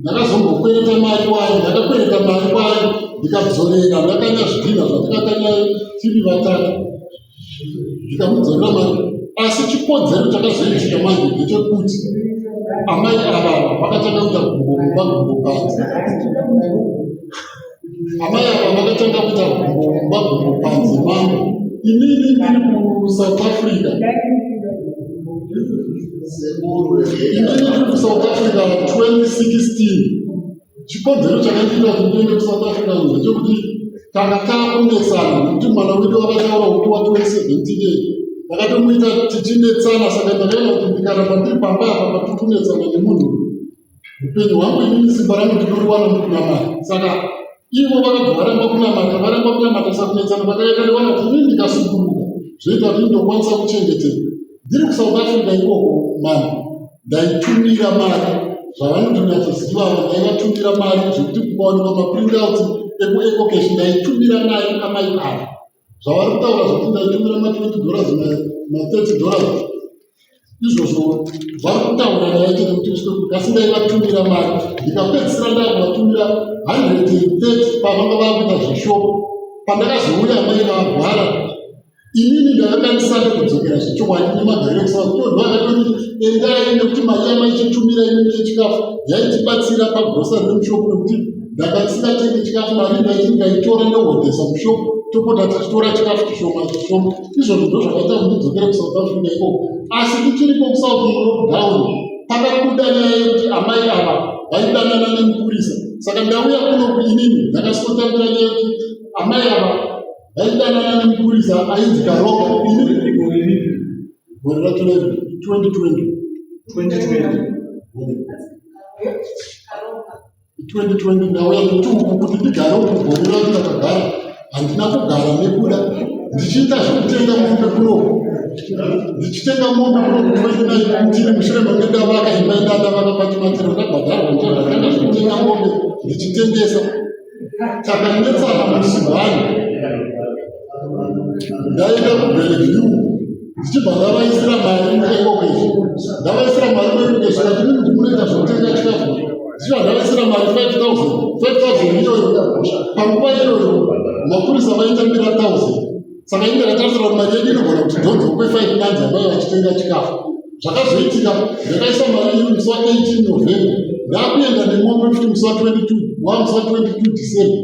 ndakazombokwereta mari kwayo, ndakakwereta mari kwayo ndikadzorera, ndakanya zvidhinha zvatakakanya tiri vatatu ndikamudzorera mari. Asi chikonzero chakazoitika manje ndechekuti amai ava vakatanga kuita gumbo mumba gumbo panze. Amai ava vakatanga kuita gumbo mumba gumbo panze mangu inini ndiri kuSouth Africa. Inini ndiri kuSouth Africa 2016. Chikonzero chakandiita kuti ndiende kuSouth Africa ndechekuti tanga takunetsana nekuti mwana wedu wakataura kuti wa 2017 takatomuita tichinetsana. Saka ndakaona kuti ndikaramba ndiri pamba apa patiri kunetsana nemunhu, upenyu hwangu inini simba rangu ndinoriwana mukunamata. Saka ivo vakabva varamba kunamata, varamba kunamata, saka kunetsana kwakaita ndiwana kuti inini ndikasuduruka zvoita kuti ndokwanisa kuchengeteka. Ndiri kuSouth Africa ikoko mani ndaitumira mari zvavanotonyatsoziva ava, ndaivatumira mari zvekuti kukawanikwa maprintouts ekuEcoCash ndaitumira mari amai ava. Zvavari kutaura zvekuti ndaitumira ma20 dollars, ma30 dollars. Izvozvo vari kutaura nyaya chete kuti uswe asi ndaivatumira mari ndikapedzisira ndakuvatumira 130 pavanga vakuita zveshopo. Pandakazouya amai vagwara inini ndakanga ndisade kudzokera zvechokwadi nemagariro ekusaa kuto ndovakatoti endai nekuti mari yamaichitumira inini yechikafu yaitibatsira pagrosari nemushopu nekuti ndanga ndisingatengi chikafu mari ndaiti ndikaitora ndohodhesa mushopu topota tichitora chikafu chishoma chishoma. Izvozvo ndozvakaita kuti ndidzokere kuSouth Africa ikoko. Asi tichiriko kuSouth mulockdown pakabuda nyaya yekuti amai ava vaidanana nemupurisa. Saka ndauya kunoku inini ndakasotambira nyaya yekuti amai ava vaidanana nemupurisa ainzi Karoka. Ini gore racho 2020. 2020. 2020 ndauya nekuti uku kuti ndigare uku gore racho ndakagara handina kugara nekuda ndichiita zvekutenga mombe kunoku ndichitenga mombe kunoku 2019 mushure menge ndavaka imba indandavaka pachimatiro ndabhadharwa ndakanga zvekutenga mombe ndichitengesa Takanetsana musi one ndaenda kuBellevue ndichibva ndavaisira mari muEcocash. Ndavaisira mari muEcocash kati mimi ndimunoita zvekutenga chikafu. Ndichibva ndavaisira mari 5000 5000 iyoyo panguva iyoyo mapurisa vaitambira 1000 Saka ini ndakatarisira kuti mari yedu inogona kuti dhonzo kwe5 months amai vachitenga chikafu. Zvakazoitika ndakaisa mari iri musi wa18 November ndakuenda nemombe futi musi wa22 wa musi wa22 December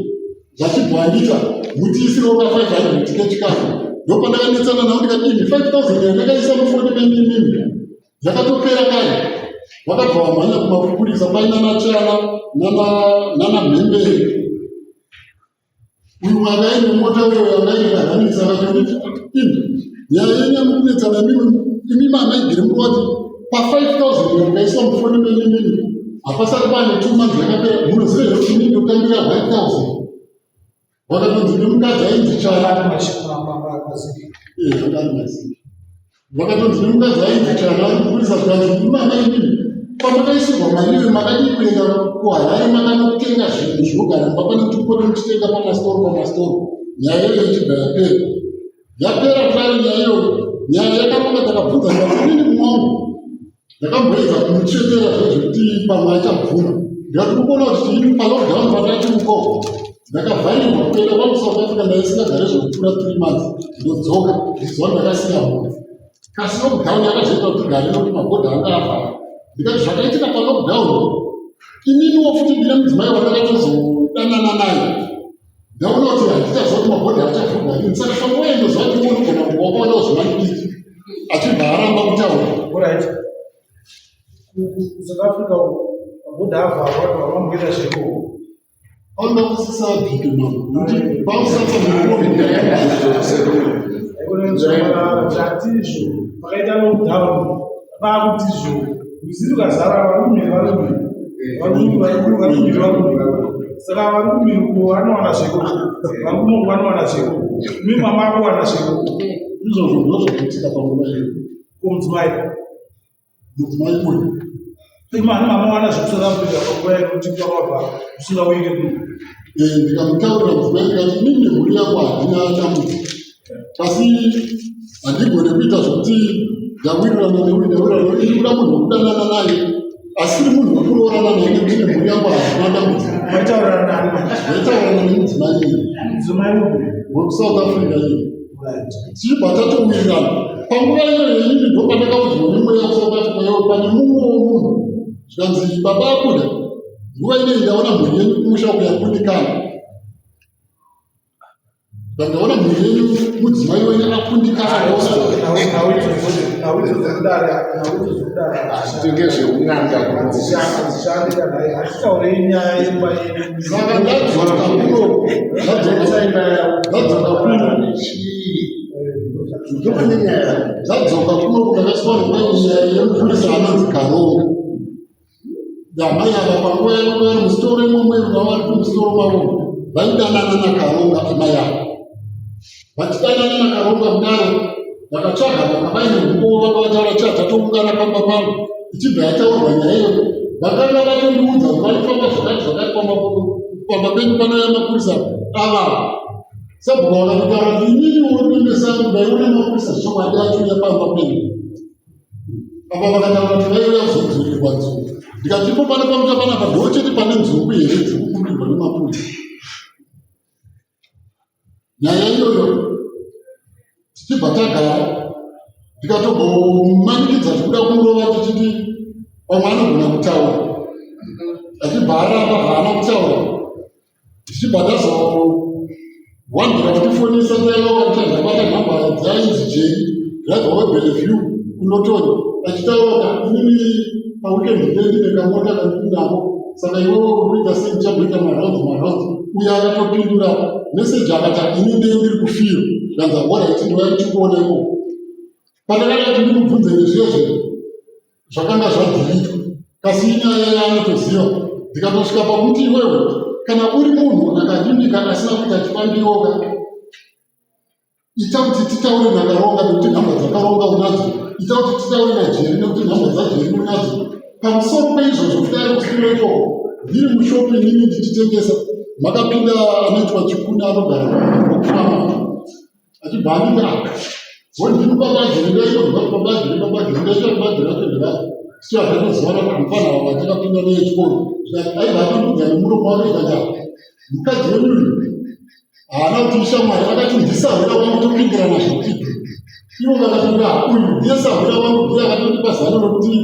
zvachibva andita mutiisirewo ka 500 kechikafu ndopandakanetsana navo ndikati imi 5000 yandakaisa mufoni menyu imimi yakatopera kare vakabva vamhanya kumapurisa paina nachana nana mhembere Uyu wanga aine mota uyo yanga aine kahanisa akatonditi imi nyaya yenyu yamukunetsana imimi imi mamaigire murwati pa 5000 yakaiswa mufoni menyu imimi hapasati pane two months yakapera munoziva here kuti inini ndotambira 1000 vakatonzi nemukadzi ainzi chara anga ari maziki Vakatonzi nemukadzi ainzi Chana mupurisa zvikanzi ndimama imimi pamakaisirwa mari iyoyo makadii kuenda kuHarare makanotenga zvinhu zvinogara mumba pane kuti mupote muchitenga pamasitoro pamasitoro nyaya iyoyo ichibva yapera yapera kudaro nyaya iyoyo nyaya yakaramba takabvunza ndikati inini mumwangu Ndakamboedza kumutsvetera zve zvekuti pamwe achabvuma ndikati urikuona kuti ini palockdown pandati uko ndakavharirwa kuenda kwangu South Africa ndaisingagare zvekupfuura three months ndodzoka ndiziva ndakasiya mhuri kasi lockdown yakazoita kuti gare nokuti mabhodha anga avhara ndikati zvakaitika palockdown ininiwo futi ndine mudzimai wandakatozodanana naye Ndaona kuti handichaziva kuti mabhodhi achavhurwa rini saka panguva iyo ndoziva kuti iwe unogona kunge wakaonawo zvemandidiki achibva aramba kutaura. Alright. KuSouth Africa uko mabhodhi avharwa vanhu vamboita zveko. Anoda kusisabvike mambo nekuti pausatsa Zvatizvo pakaita lockdown vakutizvo rwizi rukazara varume varume varume varume varume saka vari kumhiri uko vanowana zveko vari kuno vanowana zveko mi mama akuwana zveko izvozvo ndozvinoitika panguva iyo ko mudzimai mudzimai uyu imani mama wana zvekusouth africa panguva yekuti kwakabva usingauyike kuno eh, ndikamutaurira mudzimai ndikati inini nemhuri yangu handina dambudziko asi handigone kuita zvekuti ndawirirana neuyu ndawirirana neuyu iri kuda munhu wekudanana naye asiri munhu wekuroorana naye nekuti nemhuri yangu hazvina dambudziko maitaurirana nani manje ndaitaurirana nemudzimai iye mudzimai upi wekuSouth Africa iye tichibva tatowirirana panguva iyoyo inini ndopandakaudzwa nemweya kuSouth Africa iyoyo pane mumwe womunhu zvikanzi baba abuda nguva inei ndaona mhuri yenyu kumusha uku yakundikana Ndaona mhuri yenyu mudzimai wenyu akundikana. Hazvitenge zveun'anga Saka ndadzoka kuno, ndadzoka kuno. Ndadzoka kuno ndakaswa nenyaya yemupurisa anonzi Karonga. Amai ava panguva yavanga vari musitoro imomo vari kumusitoro mavo vaidanana naKaronga amai ava. Vachidanana naKaronga kudaro vakatsvaga vanga vaine humbowo vanga vataura kuti tatoungana pamba pangu ichibva yataurwa nyaya iyoyo. Vakanga vatondiudza kuti vaifamba zvakati zvakati pamba penyu panouya mapurisa ava. Sabhuku vakatotaura kuti inini uri kuendesa ndaiona mapurisa zvechokwadi achiuya pamba penyu. Apa vakataura kuti vaiuya kuzodzurirwa nzungu. Ndikati ipo pano pamusha panapa ndo chete pane nzungu here dziri kubudirwa nemapurisa. Nyaya iyoyo tichibva tagara ndikatogomanikidza zvekuda kumurova tichiti pamwe anogona kutaura achibva aramba haana kutaura tichibva tazowandira kutifonesa taiva vachandabata nhamba dzainzi jeri driver webelleview kunotoni achitaura kuti inini paweekend ndendine kamota kandinako saka iwewe uri kuita sei uchamboita marounds marounds uyo akatopindura meseji akati ini ndee ndiri kufiro ndanza horaiti ndouya ndichikuona ikoko pandakada kuti ndimubvunze nezviya zvinhu zvakanga zvadhilitwa kasi inyaya yaanotoziva ndikatosvika pakuti iwewe kana uri munhu akavimbika asina kuita chifambiyoka ita kuti titaure nakaronga nekuti nhamba dzakaronga unadzo ita kuti titaure najeri nekuti nhamba dzajeri unadzo pamusoro peizvozvo kudai kusiro ikoko ndiri mushopu inini ndichitengesa makapinda anoitwa chikuni anogara kufama achibva anditi ah wondini baba jeri ndaitobva baba jeri baba jeri ndaita baba jeri acho ndevai tichiva zvatozivana kuti mufana wavo atikapinda naye chikoro aibva atondudza nemuromo wake ikati ah mukadzi wenyu uyu haana kuti ishamwari akati ndisahwira wangu topindirana zvekuti ivo vakapindura uyu ndiye sahwira wangu ndiye akatondipa zano rekuti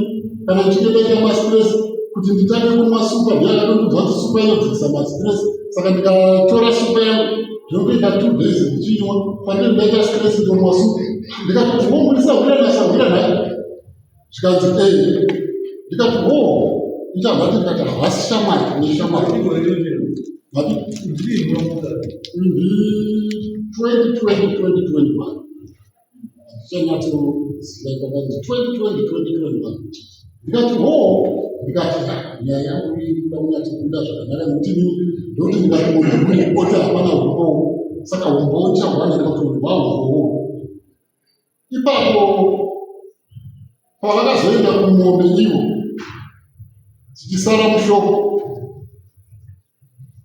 kana ndichinge ndaita mastress kuti nditange kunwa supa ndiye akatondiudza kuti supa inodzikisa mastress saka ndikatora supa yangu ndinotoita 2 days ndichinywa pandee ndaita stress ndomwa supa ndikati wo muri sahwira nasahwira nhai zvikanzi ee ndikati ho ichabvati ndikati havasi shamwari neshamwari vati ndi 2020 2021 chanyatsozivaka kanzi 2020 2021 ndikati ho ndikati nyaya yangu iri kuda kunyatsobuda zvakanaka nekuti inini ndokuti ndikati munhu oti hapana umbowo saka umbowo chahwanira kuti hwahumbowo ipapo pavakazoenda kumombe ivo tichisara mushoko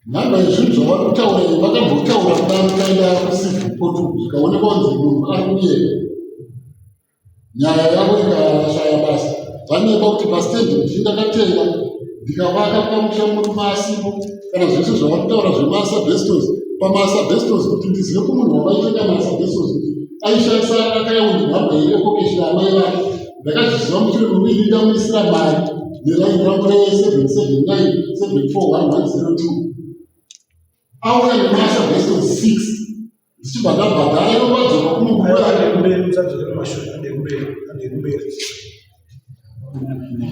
nhamba yezvinhu zvavari kutaura iyi vakambotaura kudaro taenda kucivil court zvikaonekwa kunzi munhu ari kunyeka nyaya yavo ikashaya basa vanyepa kuti pastendi ndii ndakatenga ndikavaka pamusha murume asipo kana zvese zvavari kutaura zvemaasbestos pamaasbestos kuti ndizive kumunhu wavaitenga maasbestos kuti aishandisa akaundi nhamba yeEcoCash yaamai vake ndakazviziva mushure mekuti ndamuisira mari neraini rangu re779 741102 auya nemaasbestos 6 ndichibva ndabhadhara ivo vadzoka kunobuda kumberi musadzokere kumashure handei kumberi handei kumberi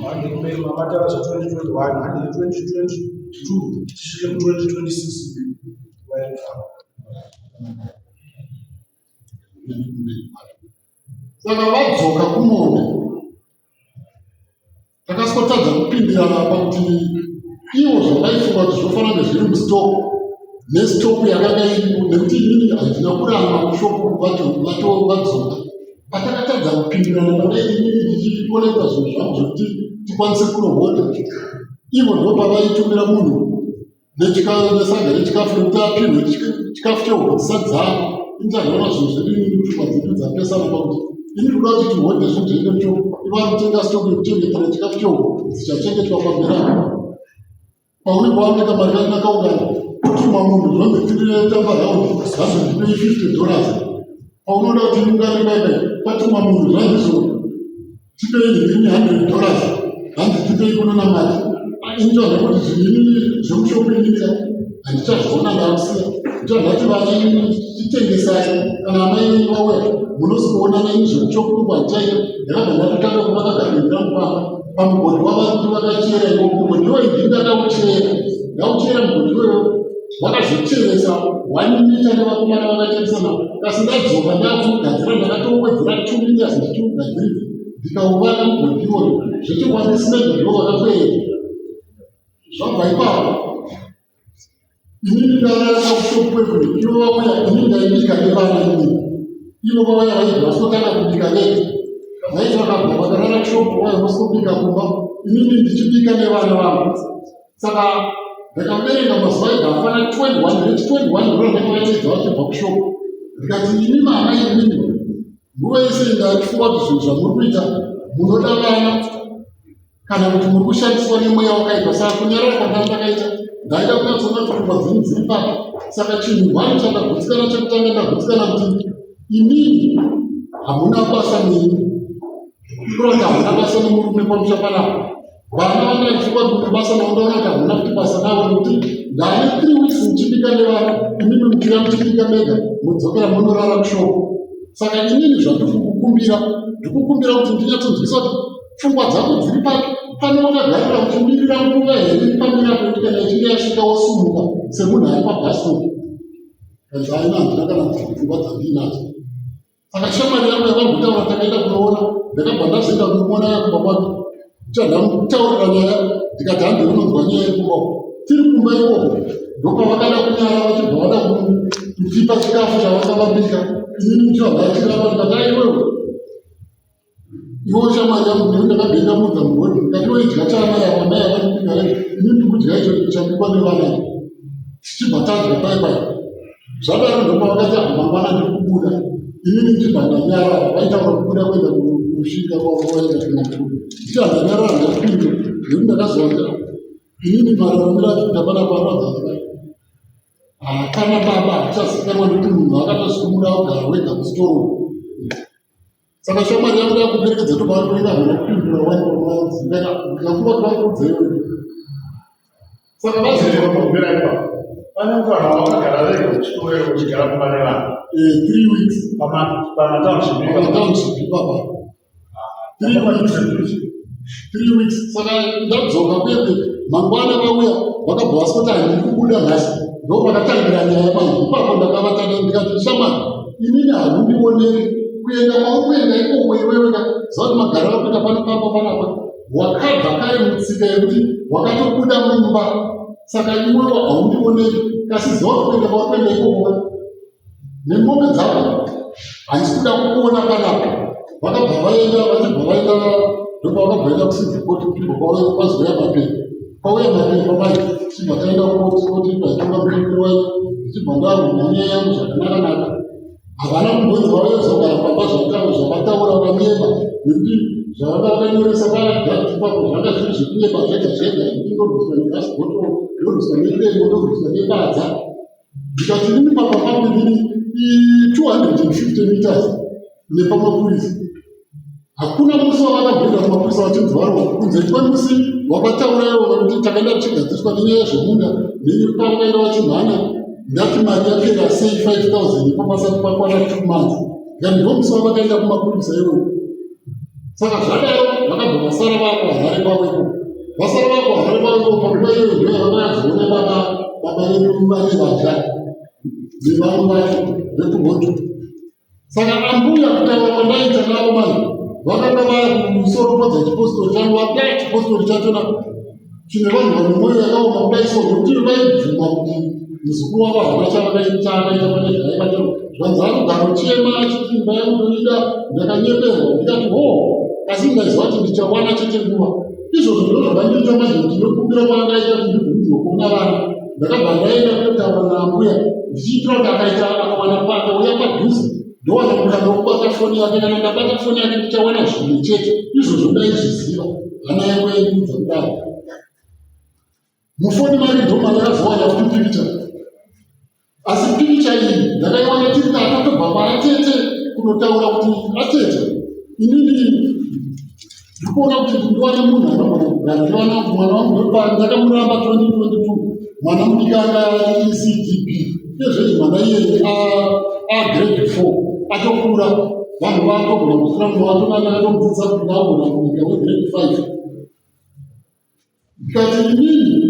handei kumberi mamatara zva 2021 handei 2022 tisvike mu 2026 wairikufamba saka vadzoka kumombe takasotadza kupindirana pakuti ivo zvavaifunga kuti zvofanira kunge zviri mustoko nestoko yakanga iripo nekuti inini handina kuramba kushopu vadzoka patakatadza kupindirana pane inini ndichikolekta zvinhu zvangu zvekuti tikwanise kunohodha ivo ndo pavaitumira munhu nesaga rechikafu nekuti apihwe chikafu chehuku dzisati dzava intazoona zvinhu zvedu inini pfungwa dzedu dzapesana pakuti ini kuda kuti tihodhe zvinhu zvedu mucho ivari kutenga stoko yekuchengetera chikafu chehuku dzichachengetwa pamberi apo paunenge waoneka mari kacho nakaungana kutuma munhu zvonzi tiritamba raundi zvanzi ndipei $50 paunoda kuti iungane paipai patuma munhu zvanzizvo tipei ndini $100 hanzi tipei kunonamata initozva kuti zvinini zvemushopu inini handichazviona ndakusiya ndichabva vana titengesai kana amai vauya munosikuonana ini zvemushopu kungu handichaita ndakabva ndatotanga kuvaka gadheni rangu pamba pamugodhi wavari kuti vakachera iwo mugodhi iwoyo ndini ndakauchera ndauchera mugodhi iwoyo vakazocheresa 1 mita nevakomana vakacheresa navo kasi ndadzoka ndakugadzira ndakatowedzera 2 meters ndichiugadziridza ndikauvaka mugodhi iwoyo zvechokwadi simende ndo vakatoenda zvabva ipapo inini ndarara kushopu kwekuri ivo vauya inini ndaibika nevana inini ivo vauya vaibva vasotanga kubika vega vaiti vakabva vakarara kushopu vauya vosobika kumba inini ndichibika nevana vangu saka ndakaverenga mazuva ega afana 21 reti 21 ndiro ndakavateedza vachibva kushopu ndikati imi mama inini nguva yese ndachifunga kuti zvinhu zvamuri kuita Munoda vana kana kuti muri kushandiswa nemweya wakaipa. Saka kunyarara kwandanga ndakaita, ndaida kunyatsoona kuti pfungwa dzenyu dziri papi. Saka chinhu hwani chandagutsikana chekutanga, ndagutsikana kuti inini hamuna basa neni, kureva kuti hamuna basa nemurume pamusha panapa. Vana vandaifunga kuti mune basa navo, ndaona kuti hamuna futi basa navo, nekuti ndane 3 weeks muchibika nevana, imimi muchiuya muchibika mega, modzokera munorara kushoko. Saka inini zvandiri kukumbira, ndikukumbira kuti ndinyatsonzwisa kuti pfungwa dzako dziri papi pano. Wakagarira uchimirira nguva here pamira kuti kana ichinge yasvika wosumuka semunhu ari pabus stop? Kanzi aina, handina kana pfungwa dzandiinadzo. Saka shamwari yangu yakambotaura, takaenda kunoona, ndakabva ndazoenda kunomuona yakumba kwake, ndichandamutaurira nyaya, ndikati hande unonzwa nyaya yekumba uko. Tiri kumba ikoko ndopavakada kunyara, vachibva vada kutipa chikafu chavakavabika, inini ndichibva ndachiramba, ndikati aiwewe, iwo shamwari yangu, ndini ndakabhenda mudza murodhi, ndikati woidya chaamai ava, mai avakubika rei, ini ndikudya icho chabikwa nevana icho. Tichibva tadya pai pai. Zvadaro ndopavakati mangwana ndiri kubuda, inini ndichibva ndanyarara. Vaitaura kubuda kuenda kusvika kwavaenda kumakuru, ndichibva ndanyarara, ndapinda nekuti ndakaziva kuti inini mararamiro acho kuita panapa aradza hakana baba, hachazikanwa nekuti munhu akatozvikumura kugara wega kusitoro. Saka shamwari yangu yakuperekedza tobva kuenda hona kupindura wani ndikafunga kuti vakuudzewe. Saka vazotora Kubvira ipapo pane mukana wakagara vega kuchitoro, uchigara kumba nevanhu? 3 weeks. Pamatownship? Pamatownship ipapa, 3 weeks, 3 weeks. Saka ndadzoka kwekwe, mangwana vauya, vakabva vasoti handiri kubuda nhasi. Ndo pakatangira nyaya mai ipapo. Ndakavatana, ndikati shamwari, inini handindioneri kuenda kwauri kuenda ikoko iwewe ka ziva kuti magariro ari kuita pano pamba panapa, wakabva kare mutsika yekuti wakatobuda mumba, saka iwewe haundioneri. Kasi ziva kuti kuenda kwauri kuenda ikoko ka nemombe dzako, handisi kuda kukuona panapa. Vakabva vaenda, vachibva vaenda, ndopavakabva kucivil court, kuchibva kwazouya mapepa. Kwauya mapepa mai, tichibva taenda kukoti. Koti paitonga mutongeri wacho, ndichibva ndaruma nyaya yangu zvakanaka-naka. Havana kumbonzi vauye kuzogara pamba zvavataura vanyeba, nekuti zvavanga vakanyoresa padraft ipapo zvanga zviri zvekunyeba zvega zvega, zvekuti ndorwiswa negas bottle, ndorwiswa nedemo, ndorwiswa nebadza. Ndikati inini pamba pangu inini 250 meters nepamapurisa, hakuna musi wavakamboenda kumapurisa vachinzi varwa, kunze kwemusi wakataura ivo vekuti takaenda tichigadziriswa nenyaya yezvemunda nepavakaenda vachimhanya, ndati mari yapera sei 5000 ipo pasati pakwana 2 months. Ndikati ndo musi wavakaenda kumapurisa iwoyo. Saka zvadaro vakabva vasara vakuHarare kwavo ikoko. Vasara vakuHarare kwavo ikoko, panguva iyoyo ndo yavakazoona baba vedu vane vadya nevamwe vacho vekuhoto. Saka ambuya, kutaura kwandaita navo mai, vakanga vakusoropodza chipostori changu, vakuti chipostori chachona chine vanhu vane mwoyo yakaoma kudai so, nekuti vaibvuma kuti muzukuru wavo hana chavakaita akaita pane zvaaibata. Zvanzi anogara uchema achiti imba yangu ndoida, ndakanyeperwa. Ndikati ho, asi ndaiziva kuti ndichawana chete nguva. Izvozvo ndiro zvakandiita manje kuti ndinokumbira kwaangaita kuti ndibvumidzwe kuona vana. Ndakabva ndaenda kunotaura naambuya, ndichiitira kuti akaita akawana akauya padhuze, ndowana mukana wekubata foni yake. Kana ndabata foni yake, ndichawana zvimwe chete. Izvozvo ndaizviziva, hana yangu yaindiudza kudaro. Mufoni mari ndo mandakazowana futi pikicha, asi pikicha iyi ndakaiwana tiri takatobva kwaatete kunotaura kuti atete, inini ndikuona kuti ndiwane munhu anogona kugara ndiwana mwana wangu. Ndakamuramba 2022, mwana mudiki anga ECDB. Iyezvezvi mwana iyeye agrade 4, atokura, vanhu vatogona kuziva munhu wacho, ndakatomudzidzisa kuti ndagona kunyika wegrade 5. Ndikati inini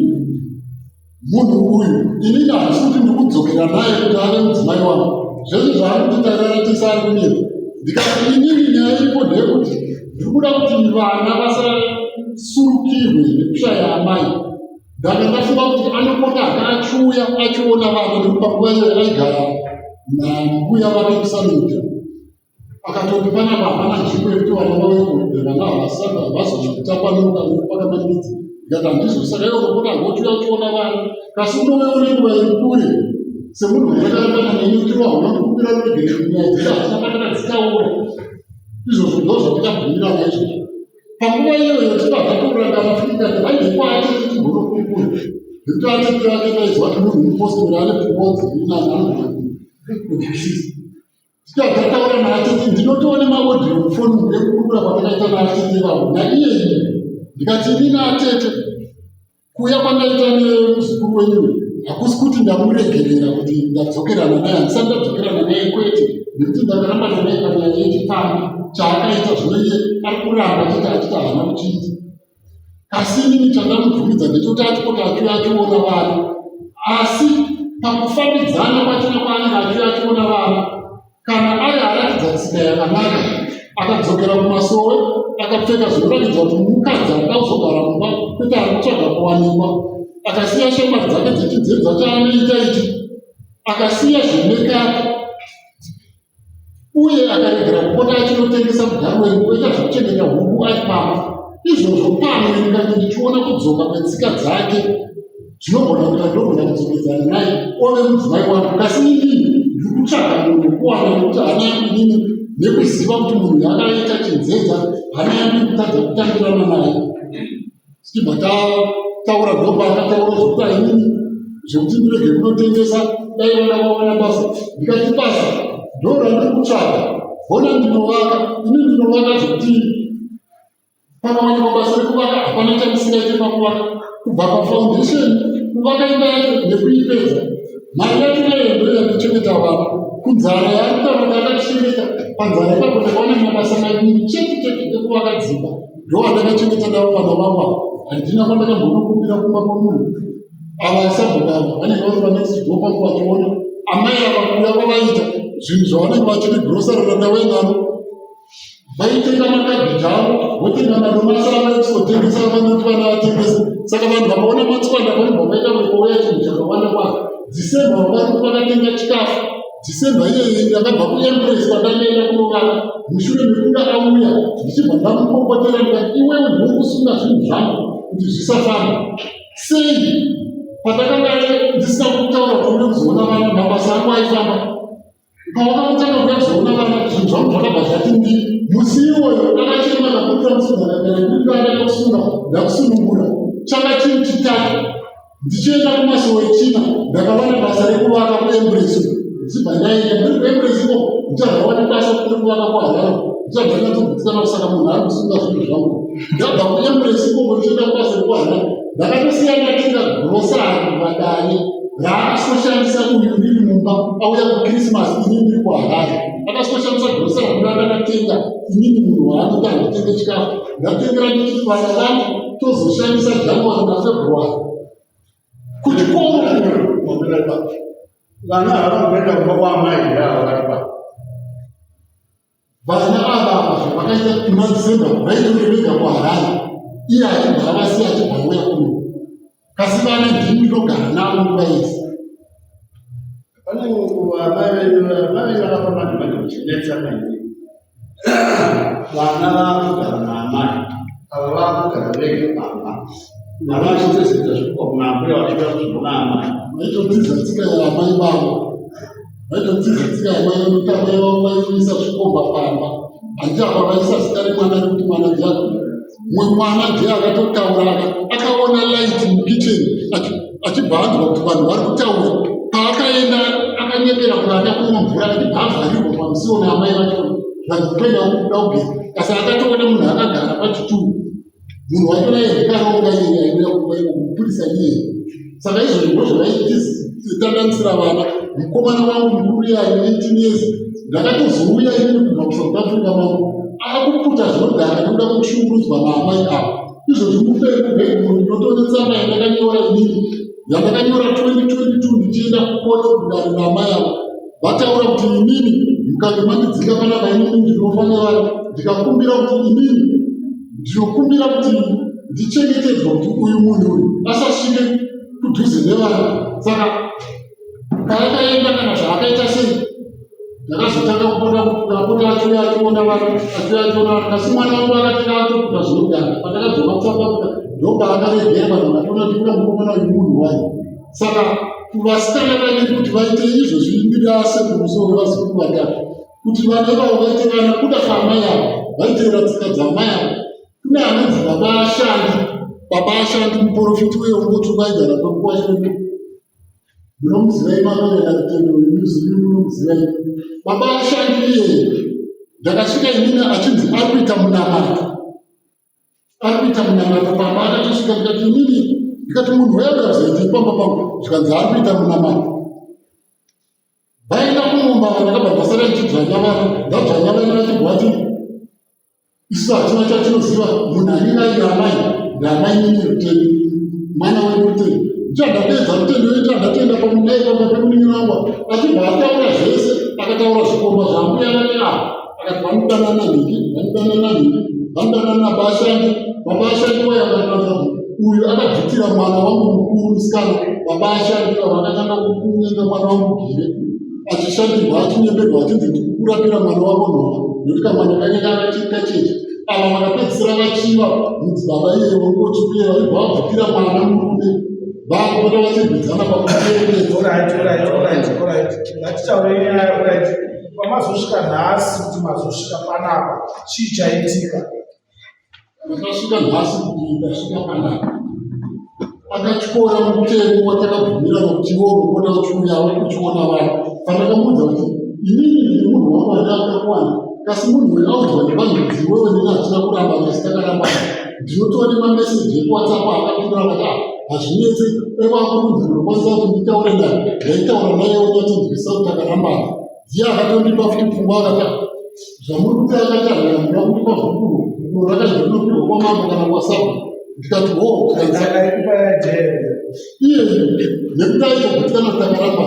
munhu uyu, inini handisi kuti ndikudzokera naye kuti ave mudzimai wangu, zvese zvaari kuti tarara tese ari kunyeba. Ndikati inini nyaya iripo ndeyekuti ndiri kuda kuti vana vasasurukirwe nekushaya amai. Ndanga ndafunga kuti anopota hake achiuya achiona vana, nekuti panguva iyoyo aigara nambuya vake kuSamita. Akatoti panapa hapana nzvimbo yekuti vana vauye kuholiday, vana havasati havazozvitapanuka pakamanikidzi. Ndikati handizvo, saka iwe unopota ngochiuya uchiona vana, kasi unouya une nguva iri kure semunhu wakarambana neni, uchiwa unondikumbira ruregerero. Nyaya dzedu hatina patakadzitaura, izvozvo ndo zvatakabvumirana izvozvo. Panguva iyoyo tichibva tatorangana futi tikati haide kwaatete timbonokurukura nekuti atete vake taiziva kuti munhu mupostori ane pfungwa dziri nani anogona kunzwisisa. Tichibva tataura naatete ndinotoona maodhiyo mufoni ekukurukura kwatakaita naatete vavo naiye iye ndikati ini naatete Kuuya kwandaita nemuzukuru wenyu hakusi kuti ndamuregerera kuti ndadzokerana naye, handisati ndadzokerana naye kwete, nekuti ndakarambana naye panyaya yechipfambi chaakaita zvino iye ari kuramba chete achiti haana kuchiita. Asi inini chandamubvumidza ndechekuti achipota achiuya achiona vana, asi pakufambidzana kwachona kwaanenge achiuya achiona vana Kana aya aratidza tsika yakanaka, akadzokera kumasowe akapfeka zvinoratidza kuti mukadzi anoda kuzogara mumba kwete ari kutsvaga kuwanikwa, akasiya shamwari dzake dzechinzenza chaanoita ichi, akasiya zvemekapu uye akaregera kupota achinotengesa mugarweni oita zvekuchengeta huku ari pamba. Izvozvo pamwe ndikati ndichiona kudzoka kwetsika dzake zvinogona kuita ndogona kudzokedzana naye ove mudzimai wangu kasi inini ndiri kutsvaga munhu wekuwana nekuti hana yangu inini nekuziva kuti munhu yakaita chinzenza hana yangu ikutadza kutambirana naye tichibva tataura ndopaakataura zvekuti ainini zvekuti ndirege kunotengesa dai vana vawana basa ndikati basa ndo randiri kutsvaga hona ndinovaka ini ndinovaka zvekuti Pakawanikwa basa rekuvaka hapana chandisingaite pakuvaka kubva pafoundation kuvaka imba yacho nekuipedza. Mari yacho nayo ndiyo yandichengeta vana kunzara yaari kutaura kuti akatichengeta panzara ipapo ndakaona mabasa maviri chete chete ekuvaka dzimba ndo andakachengeta navo vana vangu ava handina kwandakambonokumbira kumba kwemunhu ava isabhuku ava vanenge vari panext door pangu vachiona amai ava kuuya kwavaita zvinhu zvavanenge vachiti grocery randauya naro Vaitenga makabhiji avo votenga madomasi avo ekuzotengesa vanoti vana vatengese. Saka vanhu vakaona matswanda vanobva vaita kuouya chinhu chakawanda kwazvo. December vari vakatenga chikafu. December iyeye ndakabva kuEmpress kwandandaenda kunovaka mushure mekunge auya ndichibva ndamupopotera ndikati iwewe ndiwe kusunga zvinhu zvangu kuti zvisafamba. Sei patakanga ndisina kutaura kuti ude kuzoona vanhu mabasa angu aifamba Pavakangotanga kuda kuzoona vana zvinhu zvangu zvakabva zvati ndi musi iwoyo akachema akakumbira musunga ndakusunga ndakusunungura changa chiri chitatu ndichienda kumasowe echina ndakawana basa rekuvaka kuembresi ndichibva ndaenda ndiri kuembresi ko ndichabva basa rekuvaka kuharare ndichabva ndanyatsogutsana kusaka munhu ari kusunga zvinhu zvangu ndabva kuembresi ikoko ndichienda kubasa rekuharare ndakatosiya ndatenga grosari vadare raakasoshandisa uyu riri mumba auya kuchristmas ini ndiri kuharare akasoshandisa grosa rakuda ndakatenga inini munhu waanoti handitenge chikafu ndatengera ndichiti vana vangu tozoshandisa january nafebruary kuchikoro vana havamboenda kumba kwaamai here ava vari pa Vana ava apa zvavakaita kuna December vaitori vega kuHarare iye achibva avasiya achibva auya kuno. Kasi vana ndini ndinogara navo nguva yese. Pane nguva amai venyu amai venyu vakafamba manje muchinetsa manje. Vana vakugara naamai ava vakugara vega pamba. Vana vachitozoita zvekupa kuna ambuya vachiuya kuzviona amai. Vaitotiza tsika yaamai vavo. Vaitotiza tsika yaamai vavo amai vavo vaiisa zvikomba pamba. Handiti apa vaisa zita remwana rekuti mwana ndiye mumwe mwana ndiye akatotaura akaona light mukitchen achibva anzwa kuti vanhu vari kutaura. Paakaenda akanyepera kuranda kumwa mvura achibva avharirwa pamusiwo naamai vachona vanhu kuenda kuda kugeza asi akatoona munhu akagara pachituru munhu wacho naye ndikaronga iye aiuya kumba iko mupurisa iye saka izvozvo ndo zvavaititandanisira vana mukomana wangu mukuru iye aine 18 years ndakatozouya inini kubva kusouth africa mangu akuputa zvinodhaka nekuda kwekushungurudzwa naamai ava izvozvi mupenyu bheguru ndinotoone tsamba yandakanyora inini yandakanyora 2022 ndichienda kukoti kudare naamai ava vataura kuti inini mukange mandidzinga panapa inini ndinofa nevana ndikakumbira kuti inini ndinokumbira kuti ndichengetedzwa kuti uyu munhu uyu asasvike kudhuze nevana saka paakaenda kana zvaakaita sei ndakazotanga kupota kupota achiuya achiona vana achiuya achiona vana asi mwana wangu akatanga atokuta zvinodana patakadzoka kusouth africa ndopaakaregera vanhu vakatoona kuti kuda mukomana uyu munhu wayo saka kuvasikana vaviri kuti vaite izvozvi ndiri asekuru vazukuru vatatu kuti vana ivavo vaite vana kuda kwaamai avo vaiteera tsika dzaamai avo. Kune anonzi baba ashandi, baba ashandi muporofiti uye ungotsvuka aigara pakukwashepo. Munomuziva imakanyanya rutendo muzivi munomuziva imi. Baba ashandi iyeye ndakasvika inini achinzi ari kuita munamato. Ari kuita munamato pamba akatosvika ndikati inini ndikati munhu uya ukazoitei pamba pangu zvikanzi ari kuita munamato. Vaenda kumumba ndakabva ndasara ndichidzvanya vana ndadzvanya vana vachibva vati isu hatina chatinoziva munhu anenge aine amai ndaamai nini rutendo mwana wedu rutendo ndichandadeedza rutendo wedu chandatoenda pamunai pamba pemunin'ina wangu achibva ataura zvese akataura zvikomba zvaambuya vake ava akati vanodanana nhingi vanodanana nhingi vanodanana nabashandi baba ashandi wayo akataura uyu akabvitira mwana wangu mukuru musikana baba ashandi ava vakatanga kunyenga mwana wangu gire achishandirwa achinyemberwa achinzi ndikukurapira mwana wako nhova nekuti kamwana kange kakacheche ava vakapedzisira vachiva mudzibaba iye wongochipera ibva vabvutira mwana murume vakupota vachirwidzana pakuteeretataure nyaya orit pamazosvika nhasi kuti mazosvika panapa chii chaitika Ndakasvika nhasi kuti ndasvika panapa. Akatyora mutemo watakabvumirana kuti iwe unopota uchiuya uchiona vanhu. Pandakamuudza kuti inini ndiri munhu wangu wandakada kuwana kasi munhu uyu audzwa nevanhu kuti iwewe neni hatina kuramba asi takarambana. Ndinotora nemameseji ekuWhatsApp akapindura akati ah hazvinetse dai wakurudzi ndinokwanisa kuti nditaure naye. Ndaitaura naye onyatsonzwisisa kuti takarambana. Ndiye akatondipa futi pfungwa akati ah zvamuri kuti akati hazvina kuda kundipa zvukuru gukuru rakanzi rinopihwa kwamambo kana kwasabhu ndikati ho iye nekuti aitogoti kana takaramba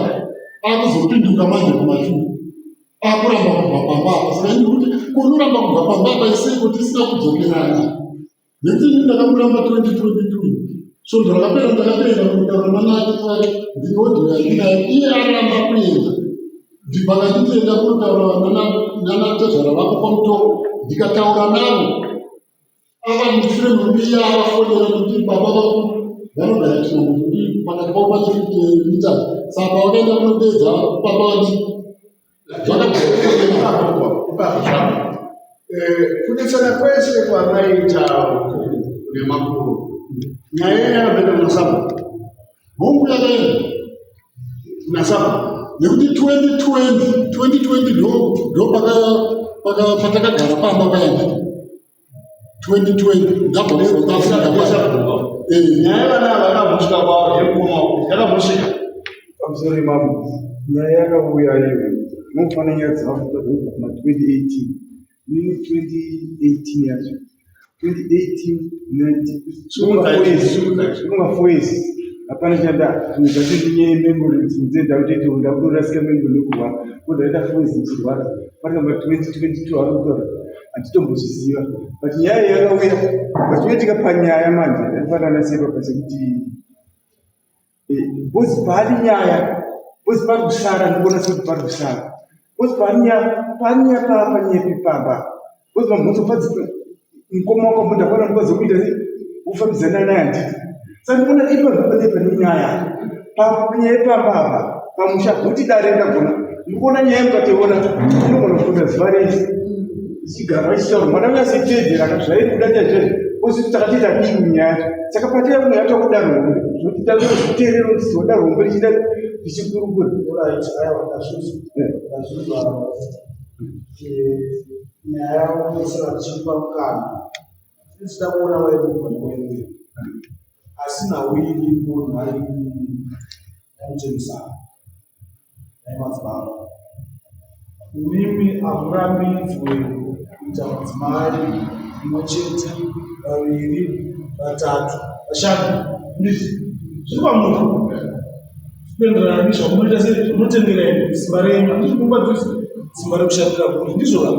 akuzopinduka manje kumashure akuramba kubva pamba apa saka ini kuti kunoramba kubva pamba apa isei kuti isina kudzokerana Nekuti ini ndakamuramba 2022 svondo rakapera ndakatoenda kunotaura nanake kwake ndine odhiyo yandinayo iye aramba kuenda ndibva kanditi enda kunotaura nanatezvara vako kwamutoko ndikataura navo ava mushure mekunge iye avafonera kuti baba vako vanogara chinhango zvekuti pakati pavo pane 50 meters saka pavakaenda kunodeedza baba vadiki Kunetsana kwese kwavaita nemakuru nyaya yakabvenda kuna sabo hongu yakaenda kuna sabo nekuti 2020 2020 ndo patakagara pamba payandii 2020 ndabva kuSouth Africa eh. nyaya vana vakambosvika kwavo yemukoma yakambosvika pamusoro imamo nyaya yakauya iyo munofanira nyaya dzavafuta kubva kuma 2018 nini 2018 yacho 2018 19 four years hapana chanda zvinhu zvacho ndinyaya yememory dzimwe dzenda kutoita ndakutorasika memory nekurwara kodaita four years ndichirwara panamba 2022 ari kutaura handitombozviziva but nyaya iyi yakauya but chinoitika panyaya manje yakafanana sei papa sekuti bcause eh, paari nyaya bcause pari kusara ndikuona sekuti pari kusara bcause paari nyaya paari nyaya paa panyepi pamba bcause mamhotso padzi mukoma wako munda kwana ndikwazi kuita sei wofambidzana naye handiti saka ndikuona ipa pane pane nyaya panyaya yepamba apa pamusha kuti dare ndagona ndikuona nyaya mukatoiona inogona kutoda zuva rese ichigara ichitaura mwana uya seteedzera ka zvairi kuda chaizvo ozi takatoita dii munyaya yacho saka pataiya munhu yatokuda rombe zvoti tazoteerera kuti zoda rombe richida richikurukura nyaya yese vachipa mukana tichida kuona waimugona waimwe asi nhau iripo nhai naimuchemusana nhai madzibaba imimi hamurambidzwe kuita mudzimai mumwe chete vaviri vatatu vashanu ndizvo zviri kwamuri kuenderana nezvamunoita sei zvamunotendera imi simba renyu handizvo mubatisi simba rekushandira kuri ndizvo ka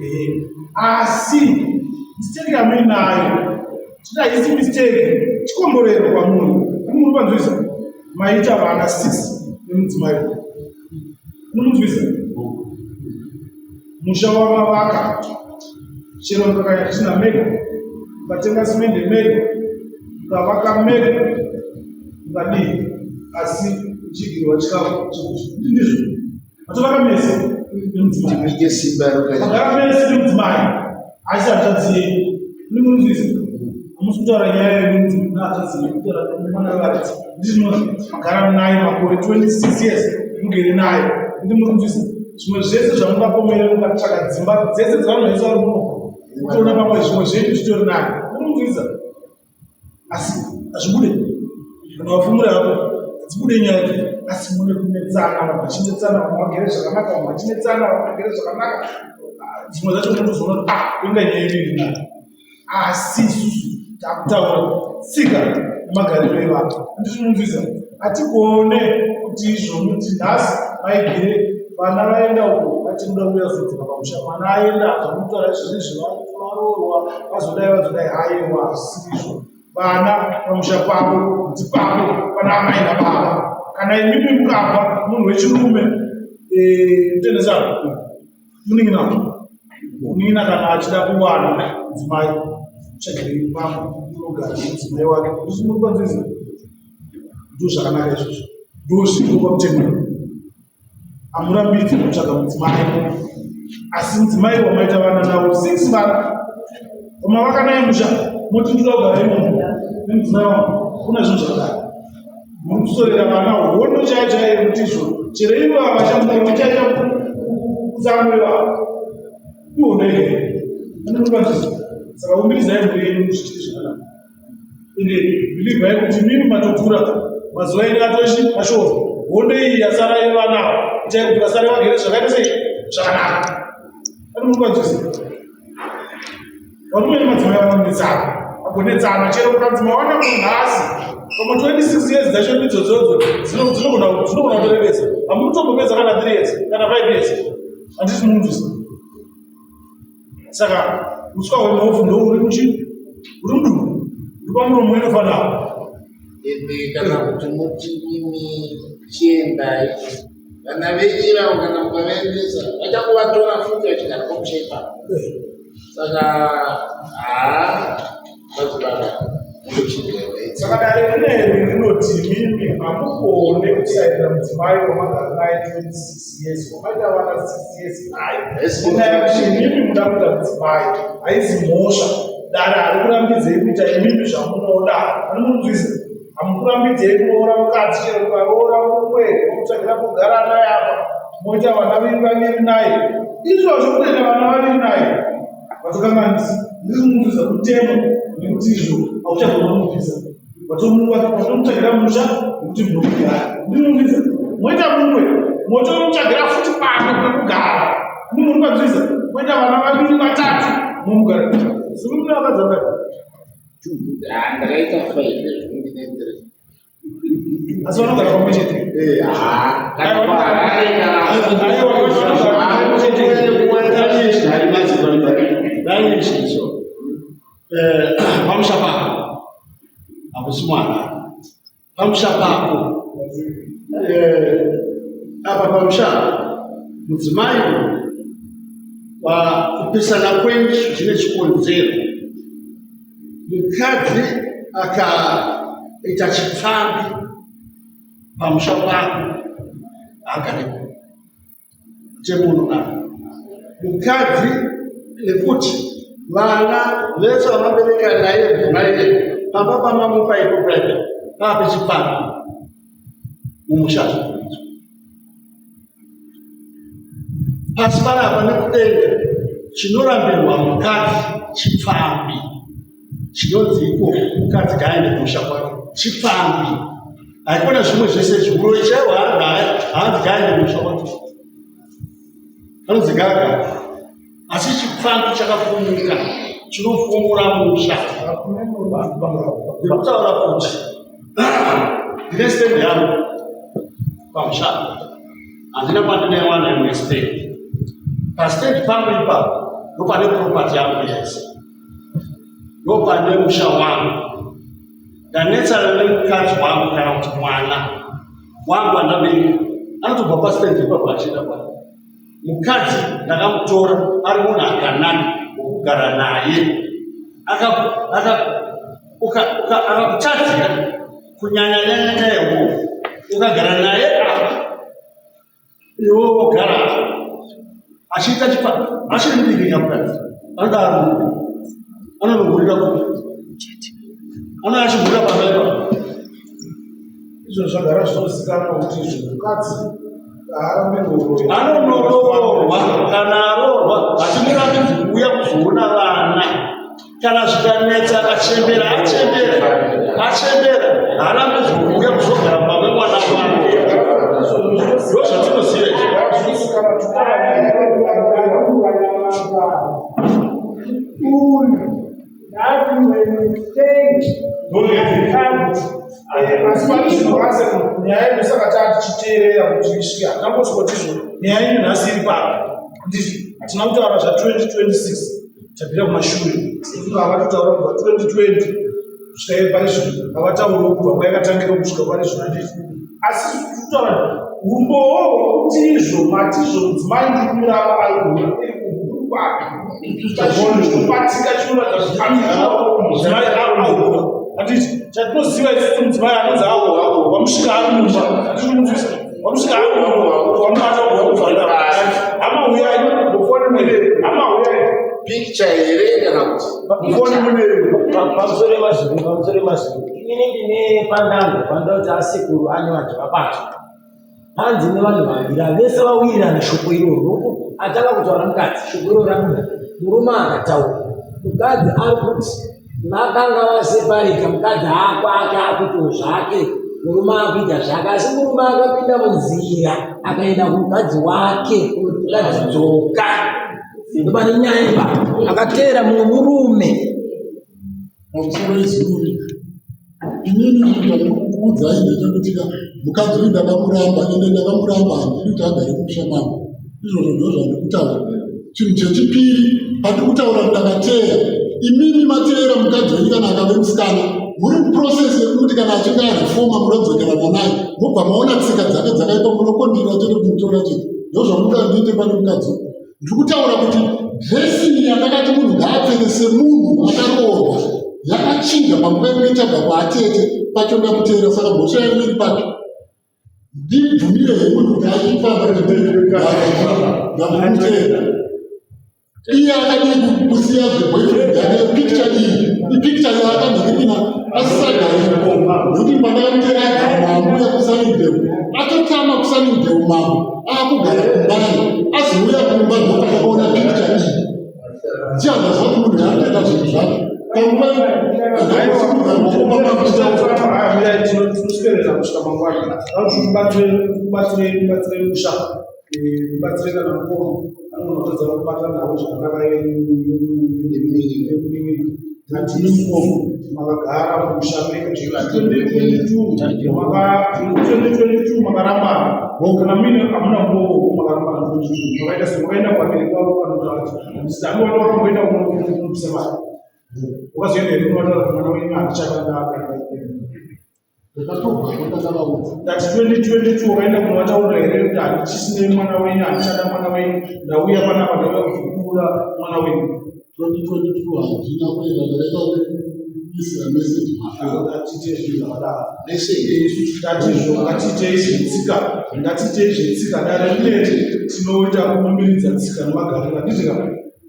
ehe asi mistake yamuinayo tida haisi mistake chikomborero kwamuri ani muri panzwisa maita vana six nemudzimai munomunzwisa musha wamavaka chero mukakanya zvisina mega mukatenga simende mega mukavaka mega mukadii asi uchigirwa chikafu ndizvo matovaka mese nemudzimai mese nemudzimai asi hanzvadzi yenyu. Ndinonzwisa. Hamusi kutaura nyaya yemunhu naakaziva kutaura nemwana wevaridzi. Ndizvino magara naye makore 26 years mugere naye. Ndinonzwisa. Zvimwe zvese zvamungapomera mukatsvaka dzimba dzese dzavanoisa vari muno. Kutoona pamwe zvimwe zvenyu zvitori naye. Ndinonzwisa. Asi hazvibude. Kana wafumura hako hadzibude nyaya idzi. Asi mune kunetsana vanhu vachinetsana vamwe vagere zvakanaka vamwe vachinetsana vamwe vagere zvakanaka. Dzimwe dzacho unotozoona kuti ah kuinga nyaya yedu iri nani. Asi isusu takutaura tsika nemagariro evanhu. Handiti munonzwisa? Hatigone kuti izvo muti nhasi maigire vana vaenda uko vati muda kuuya kuzodzoka pamusha mwana aenda zvamutaura izvozvi izvi varoorwa vazodai vazodai haiwa hazvisiri izvo vana pamusha pako kuti pako pana amai nababa kana imimi mukabva munhu wechirume mutendesa munin'ina munin'ina kana achida kuwana mudzimai tsvagirei pamwe unogara mudzimai wake ndizvinopanzizi ndo zvakanaka izvozvo ndo zviripo pamutemo hamurambidzi kutsvaga mudzimai asi mudzimai wamaita vana navo six vana wamavaka naye musha moti ndoda kugara imomo nemudzimai wangu kuna zvinhu zvakadaro muri kusorera vana hondo chaiyo chaiyo yekuti izvo chero ivo vachamuka vachaita kutsamwe vavo ihondo here anokuvanzisa saka umbirizai mhuri yenyu zvichiri zvakanaka ende believe kuti mimi matokura mazuva enyu atoshi mashoma hondo iyi yasara yevana itai kuti vasare vagere zvakaita sei zvakanaka anomupanzvisa varume nemadzimai vanonetsana vagonetsana chero ukanzi mawana munhu nhasi pamwe 26 years dzacho ndidzodzo dzinogona kutorebesa hamutombopedza kana 3 years kana 5 years handisi munzwisa saka uswa hwemhofu ndo uri muchi uri mudumbu uri pamuromo inofanana ende kana kuti muti mimi chiendai vana venyu ivavo kana mukavaendesa vachangovatora futi vachigara pamusha ipapo saka haa madzibaba saka dare rineri rinoti mimi hamugone kusairira mudzimai wamagara naye 26 years wamaita vana 6 years naye inaya kuti imimi muda kuita mudzimai haizi mhosva dare harikurambidzei kuita imimi zvamunoda anomunzwisa hamukurambidzei kuroora mukadzi chero mukaroora mumwe momutsvagira kugara naye apa moita vana viri vaviri naye izvozvo kutoita vana vaviri naye vatokanganisa ndiri kumubvisa mutemo nekuti izvo hauchagona kumubvisa watomutsvagira musha nekuti munogara ndiri kumubvisa moita mumwe motomutsvagira futi pamwe pekugara ndiri muri panzvisa moita vana vaviri vatatu momugara suri mune vakadzi vakati ndakaita five zvekundinetsera asi vanogara pamwe chete pamusha pako hakusi mwana pamusha pako apa pamusha mudzimai kupesana kwenyu zvine chikonzero Mukadzi akaita chipfambi pamusha pako haagarepo chemunhu apa. Mukadzi nekuti vana vese vamabereka naye mudzimai vedu pamba pamamupa ipo paipa paape chipfambi mumusha hazvibvumidzwa. Pasi panapa nekudenga chinorambirwa mukadzi chipfambi chinonzi iko mukadzi ngaaende kumusha kwake chipfambi haikona zvimwe zvese izvi muroyi chaiwo haanzi ngaaende kumusha kwake anonzi ngaagara asi chipfambi chakafumuka chinofumura musha ndikutaura kuti ndine stand yangu pamusha handina kwandinoiwana imwe stand pastand pangu ipapo ndopane property yangu yese ndopane musha wangu ndanetsana nemukadzi wangu kana kuti mwana wangu andabereka anotobva pastand ipapo achienda kwake Mukadzi ndakamutora ari munhu akanaka wokugara naye akakutadzira kunyanya nyanya nyaya yehuroyi ukagara naye apa iwe wogara apa achiita chipa achiri mudiki nyamukadzi anoda ari mudiki. Anonohurira kupi? Anouya achihurira pamba ipapo. Izvo zvagara zvinozikanwa kuti izvo mukadzi haarambe kuroya. Anonoroorwa kana aroorwa hatimurambi kuuya kuzoona vana. Kana zvikanetsa akachembera achembera achembera haarambi kuuya kuzogara mumba memwana wake. Ndozvatinoziva izvi. Asi panozvinhu nyaya yedu saka taa tichiteerera kuti isvike hatambosvika tizvo nyaya yenyu nhasi iri papi ndizvo hatina kutaura zva 2026 tabvira kumashure sekuti havatotaura kubva 2020 kusvika pari zvino havatauriwo kubva kwayakatangira kusvika pari zvino handiti asi kutaura umbowo hwokuti izvo matizvo mudzimai ndiri kumurava aigona iri kwapi chinhu chinobatika chinoratidza kuti mudzimai aigona handiti chatinoziva isusu mudzimai anonzi awo wamusvika ari mumba handiti munzwisa wamusvika ari mumba wamubata wamuvharira hama huyai mufoni mune hama huyai Picture here kana kuti mufoni mune Pamusoro emazulu, pamusoro emazulu. Inini ndine pandango panoda kuti asekuru ane vanhu vabatwa. Panzi nevanhu vaviri vese vawirirana shoko iroro nokuti atanga kutaura mukadzi shoko iroro rabuda murume akataura mukadzi ari kuti vakanga vaseparika mukadzi aakwake akuitawo zvake murume akuita zvake asi murume akapinda munzira akaenda kumukadzi wake kunoti mukadzi dzoka ndopane nyaya ipapo akateera mumwe murume. Pamusoro izururi inini chandikukuudzai ndechekuti ka mukadzi uyu ndakamuramba ende ndakamuramba handidi kuti agare kumusha mangu izvozvo ndo zvandikutaura chinhu chechipiri pandiri kutaura ndakateera imimi mateera mukadzi wenyu kana akave musikana muri muprocess yekuti kana achinge arefoma munodzokerana naye mobva maona tsika dzake dzakaipa munokondira chete kumutora chete ndozvamunoda ndiite pane mukadzi uyu Ndiri kutaura kuti dressing yandakati munhu ngaapfeke semunhu akaroorwa yakachinja panguva imwe ichabva kwaatete pacho ndakuteera saka mhosva yangu iri papi ndibvumire hemunhu kuti achifamba ndambomuteera iye akadii kusiya zveboyfriend yake picture iyi ipicture yaakanhikipina asisagariko nekuti pandakamuteera agara maambuya kusunningdale atotama kusunningdale mambo akugara kumbai azouya kumba ndopandakaona picture iyi ndichihamba zvake munhu yaapfeka zvinhu zvake panguva tinoswedera kusvika mangwana batsirei batsirei musha batsirei kana mukoma anogona kutadza kubata nhau zvakanaka yemunin'ina ngati mukoma makagara musha mega 2022 makarambana kana muine hamuna mbovo makarambana 2022 makaita se makaenda kuvabereki vavo vanotaura kuti handisati wakamboenda kunobvisa mari wakazoenda here kunotaura kuti mwana wenyu handichada ndati 2022 wakaenda kunovataurira here kuti handichisine mwana wenyu handichada mwana wenyu ndauya panapa ndauya kuzokura mwana wenyu 2022 handina kuenda ndakaita kuisira message ngatiite zvinhu zvakadaro ngatizvo ngatiitei zvetsika ngatiitei zvetsika dare rineri tinoita kuumbiridza tsika nemagariro handiti ka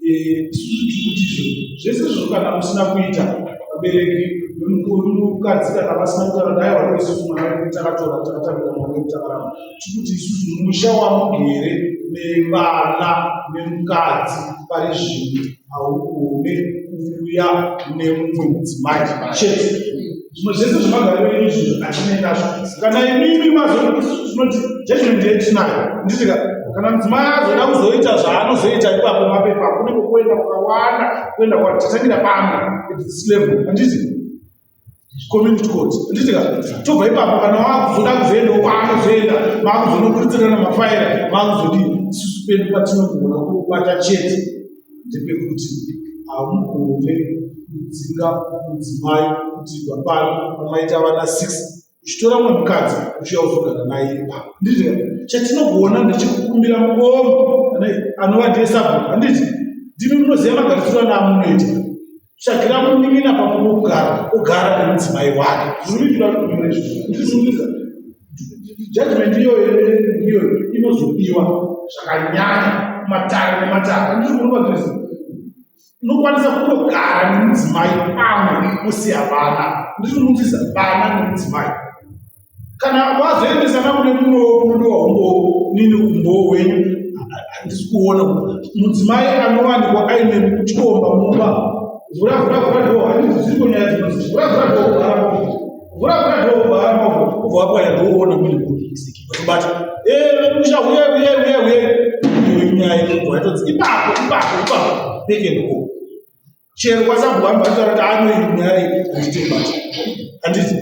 isusu tiri kuti izvo zvese izvozvo kana musina kuita vabereki vemukadzi kana vasina kutaura dai wado isusu mwana wedu takatora takatambira mwana wedu takaramba tiri kuti isusu musha wamugere nevana nemukadzi pari zvino haugone kuuya nemumwe mudzimai chete zvimwe zvese zvemagariro enyu izvozvo hatinei nazvo kana imimi mazoisusu tinoti judgment yetinayo nditika kana mudzimai azoda kuzoita zvaanozoita ipapo mapepa kunenge kuenda kwakawanda kuenda kwa tatangira pano at this level handiti community court handiti ka tobva ipapo kana wakuzoda kuzoendawo kwaanozoenda makuzonoburitsirana mafaira makuzodii isusu pedu patinogona kubata chete ndepekuti hamugone kudzinga mudzimai kuti ibva pano pamaita vana 6 uchitora mumwe mukadzi uchiuya kuzogara naye ipapo ndizvo chatinogona ndechekukumbira mukoma anova ndiye sabhuku handiti ndimi munoziva magarisiro anaamunoita tsvagira munin'ina pamwe pokugara ogara nemudzimai wake zvinoitira kunyora izvozvo ndizvinoita judgment iyoyo iyoyo inozodiwa zvakanyanya kumatare nematare handizvo munopanzvisa. Unokwanisa kutogara nemudzimai pamwe wosiya vana. Ndiri vana nemudzimai. Kana wazoendesana kune mumwewo kunodiwa umbowo, nini umbowo hwenyu handisi kuona. Mudzimai anowanikwa aine chikomba mumba, vhura vhura vhura dhoo, handiti dziriko nyaya dzinonzi vhura vhura dhoo vhara mavhura vhura dhoo vhara mavhura ubva wapwanya dhoo woona mune munhu watobata vemusha uye uye uye uye iyo inyaya inobva yatonzi ipapo ipapo ipapo pick and go. Chero kwasabhuku anobva ataura kuti ano iyi nyaya iyi handitoibata, handiti?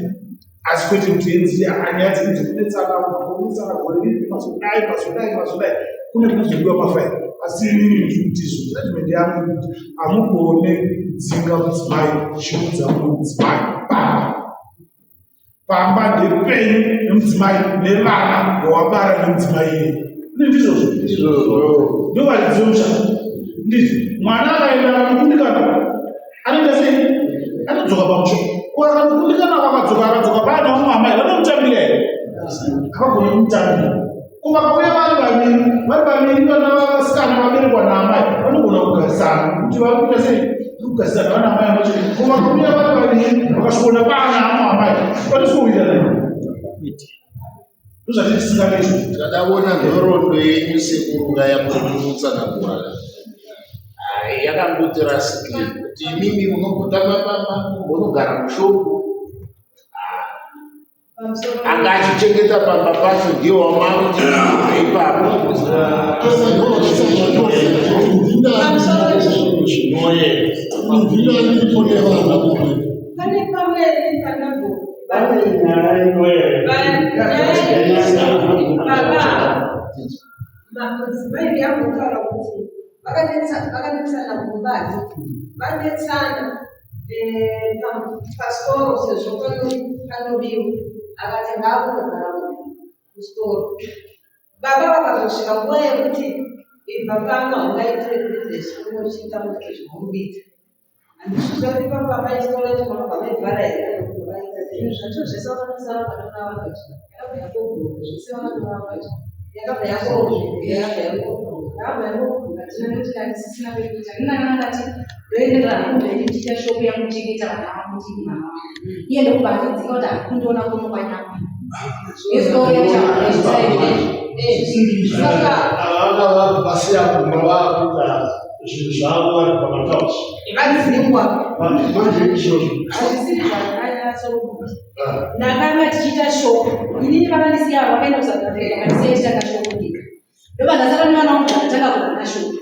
Asi kwete kuti enzi nyaya dzedu dzekunetsana, kunetsana gore riri mazodai mazodai mazodai, kune kunozodiwa mafairi. Asi inini ndiri kuti izvo judgment yangu iri kuti hamugone kudzinga mudzimai chiudza mudzimai pamba. Pamba ndepenyu nemudzimai nevana wawabara nemudzimai iyeye. Ine ndizvozvo? Ndizvozvo. Ndovaridzi vemusha. Ndizvo. Mwana akaenda akanokundikana anoita sei? Anodzoka pamusha. Ko akanokundikana akadzoka akadzoka paana vamwe amai vanomutambira here? Havagoni kumutambira. Ko vakauya vari vaviri, vari vaviri vana vasikana vaberekwa naamai vanogona kugarisana kuti vari kuita sei? Kugarisana vana amai vacho. Ko vakauya vari vaviri vakasvikoona paana amwe amai vanosvikowirirana. Ndozvatiri tisingade izvo. Tadaona nhoroondo yenyu sekuru ngaya murikutsanangura. Hai yakangoti rasikei kuti imimi munombotamba pamba mumbonogara mushopu. Anga achichengeta pamba pacho ndiye wamakuti ipapo. Pane pamweni panambo Pane nyaya baba mudzimai yambotaura kuti vakanetsana kumba, vanetsana pasitoro sezvo panobiwa, akati ngaakundogara kusitoro. Baba vakazosvika nguva yekuti ibva pano, haungaitire bhizinesi unochiita zvauri kuita. Handizviziva kuti pamba paisitoro yacho vanobva vaivhara here kana kuti vaita sei. Zvinhu zvacho zvese vakanosara vakatora vakadya, yakabva yangobhuruka zvese vakatora vakadya, yakabva yangozvibva, yakabva yangobhuruka, yakabva yangobhuruka. Tina nekuti ndandisisina pekuita ndinanga ndati ndoenderera hangu mberi ndichiita shopu yangu ndichengeta vana vangu ndini mama vangu. Iye ndokubva atidzika kuti hakundiona kuno kwanyama yesitoro yacho Saka vanga vasiya kumba vakuita zvinhu zvavo vari pamatausi. Vadzingwa. Manje izvozvo. Hazvisiri zvakanyatsokuti ndakanga tichiita shopu inini, vakandisiya vakaenda kuSouth Africa, vakandisiya tichitanga shopu ndika, ndobva ndasara nevana vangu, ndakatanga kurana shopu.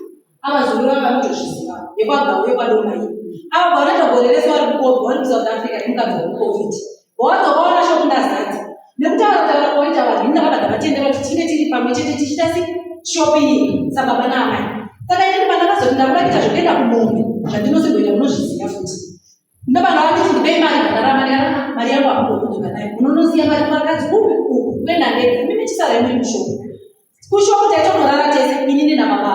Avazukuru vava vanotozviziva yekwagau yekwadoma iyi. Ava vanoita gore rese vari kukopi, vari kuSouth Africa nemukadzi wekuCovid. Vawadzokaona shopu ndazadza nekutaura kutaura kwaita vanhu, ini ndakabva ndavatendera kuti tinge tiri pamwe chete tichiita si shopu iyi sababa naamai. Saka inini pandakazoti ndakuda kuita zvekuenda kumombe zvandinosimboita, munozviziva futi, ndobva ndavanditi ndipei mari, ndarama ndikati mari yangu hamugoni nayo, munonosiya mari kumakadzi uku uku, kuenda ndega, imimi chisarai muri mushopu. Kushopu taitonorara tese inini nababa,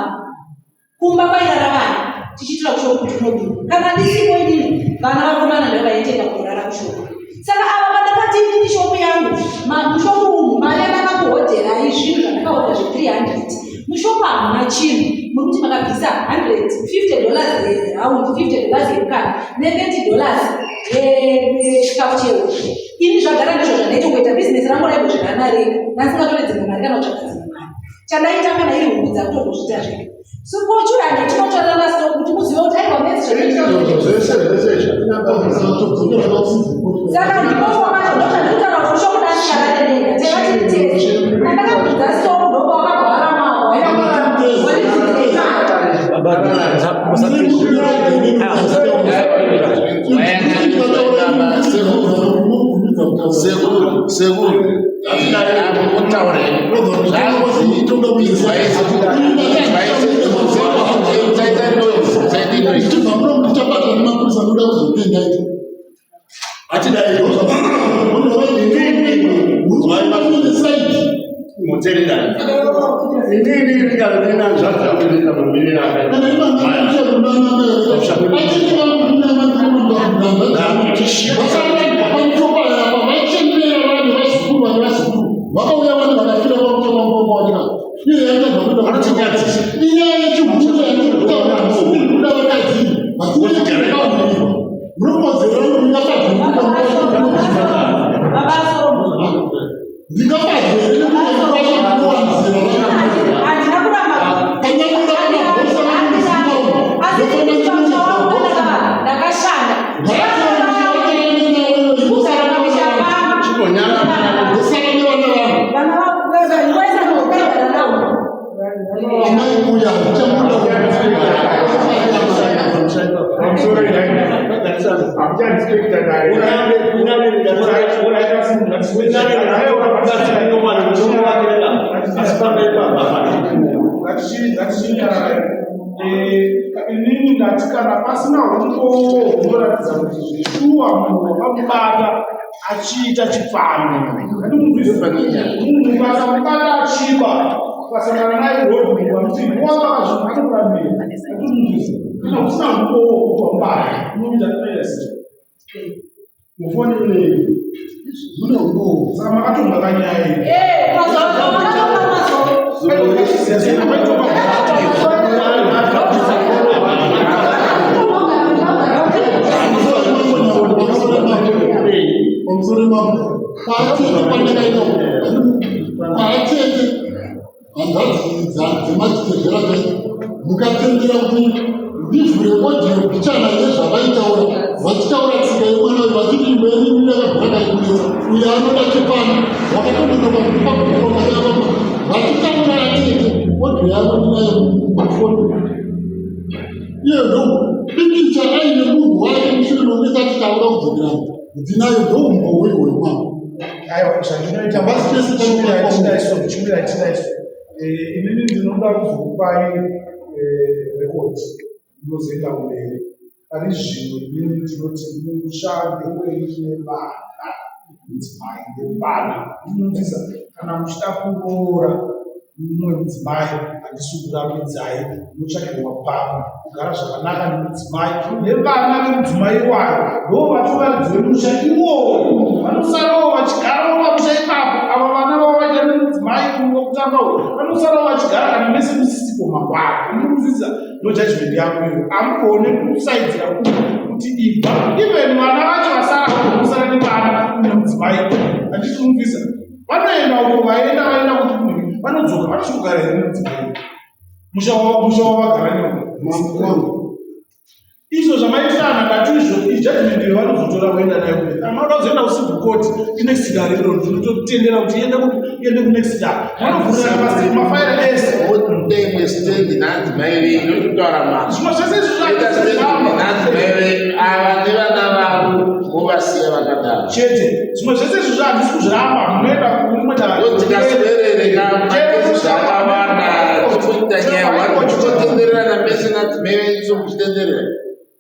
kumba kwairara vana, tichiitira kushopu kuti kunobiwa. Kana ndisipo inini, vana vakomana ndo vaitenda kunorara kushopu. Saka ava pandakati inini shopu yangu, mushopu umu mari yandakakuhodherai, zvinhu zvandakahodha zve300, mushopu hamuna chinhu. Muri kuti makabvisa $150 yeround, $50 yemukaka ne$30 yechikafu chehuku. Ini zvagara ndizvo zvandaitongoita, bhizinesi rangu raimbozvirana rega, ndasingatore dzimwe mari kana kutsvaga dzimwe mari. Chandaita kana iri huku dzakutongozviita zvega. So kochurani tinotorana stock kuti muzive kuti aiwa mezi. Zvese zvese izvi. Saka ndipo pamacho ndozvandikutaura kuti ushopu ndasikarare ndega, teva tiri tese. Pandakabvunza stock ndopawakagwara mawo. Baba, Sekuru, sekuru, mutaure zvanzi noise, noise. Tichibva muno muchabatwa nemapurisa anoda kuzopenda iti. Hatidai. Side. Mutererani. Inini ndikazvina zvazvakuita mamiriro akaita. Kana vakauya vane vakafira pamutopamupamuwanika iye yatadza kuita. Vanotinyadzisa. Inyaya yechihure yatiri kutaura, kuda vakadzi. Handina kuramba. Ndakashanda. Vana vangu ndogara navo. Inini ndati kana pasina humbowo hunoratidza kuti zveshuwa munhu wakamubata achiita chipfambi, munhu ukasamubata achiba, ukasangana naye road, munhu amuti wabaka zvinhu anokurambira. Kana usina humbowo kuti wamubata, unoita unoita sei? Mufoni mune Mune humbowo. Saka makatonga kanyaya iyi. Pamusoro mambo, kwaatete kwandakaita, kwaatete hanzvadzi dzemadzitezvera dzedu, mukatendera kuti ndivhure audio bichana yezvavaitaura, vachitaura tsika yemwana uyu, vachiti imwe yenyu yakabvira kaikunetsa, uyo anoda chipano wakatononoka kupa kugoro, vachitaura atete, audio yavo ndinayo mufoni iye, ndo pikicha aine munhu wake mushure mekunge tachitaura kudzokerana, ndinayo, ndoumbowo iwoyo mama. Aiwa, zvandinoita, chimbirai, chimbirai, tidaiso. Inini ndinoda kuzokupai record munozoenda kumberi. Pari zvino inini ndinoti musha ndewenyu nevana, mudzimai nevana. Ndinonzwisa, kana muchida kuroora mumwe mudzimai, handisi kurambidzai, munotsvakirwa pamwe kugara zvakanaka nemudzimai nevana vemudzimai iwayo. Ndo vatovaridzi vemusha iwoyo, vanosarawo vachigarawo pamusha ipapo. Ava vana vavo vaita nemudzimai uyu wekutanga uyu, vanosarawo vachigara kana mese musisipo mangwana. Unonzwisa? Ndo judgment yangu iyo. Hamugone kusaidzira kuti ibva, even vana vacho vasara, kusara nevana kune mudzimai. Handiti unonzwisa? Vanoenda uko, vaenda, vaenda kuti kunhu, vanodzoka vanochikugara here nemudzimai? Musha wavagara newo izvo zvamaitirana. Ndati izvo ijudgment iyo vanozotora kuenda nayo kumberi. Kana mauda kuzoenda kucivil court, inext dare iro, ndinototendera kuti iende kunext dare, vanovhurira mafaira ese. Imwe stand naadzimai venyu ndototaura mama. Zvimwe zvese izvo Ita stand naadzimai venyu ava nevana vavo, movasiya vakadaro. Chete zvimwe zvese izvo handisi kuzviramba, munoenda kurimwe dare. Ndotikaswerere kamakesi zvakawanda, tikuita nyaya one, tichitendererana mese nadzimai venyu, so muchitenderera,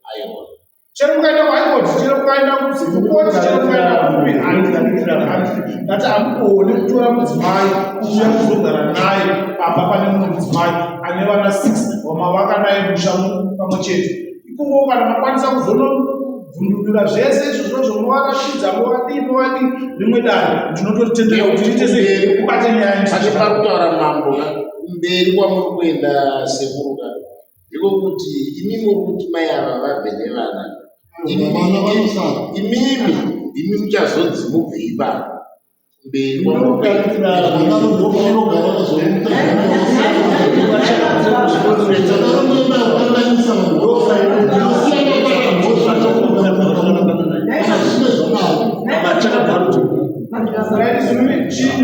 aiwa. Chero mukaenda kuhigh court, chero mukaenda kucivil court, chero mukaenda kupi, ndati hamugone kutora mudzimai kuuya kuzogara naye pamba pane mumwe mudzimai ane vana 6 wamavaka naye musha pamwe chete ikoko. Kana makwanisa kuzonobvundunura zvese izvozvo, movaratidza, movadii, movadii, rimwe dare ndinotoritendera kuti riite sei, kubate nyaya. Pane pari kutaura mambo ka, kumberi kwamuri kuenda sekuru ka, ndiko kuti imi muri kuti mai ava vabve nevana. Vana vanosara. Imimi, imi muchazonzi mubve ipapo, kumberi kwamuri kuenda. Vana ndopavanogara vazomuta. Zvakarongoenda kukanganisa vanhu, ndosiyana mhosva zvine zvakaro. Chinhu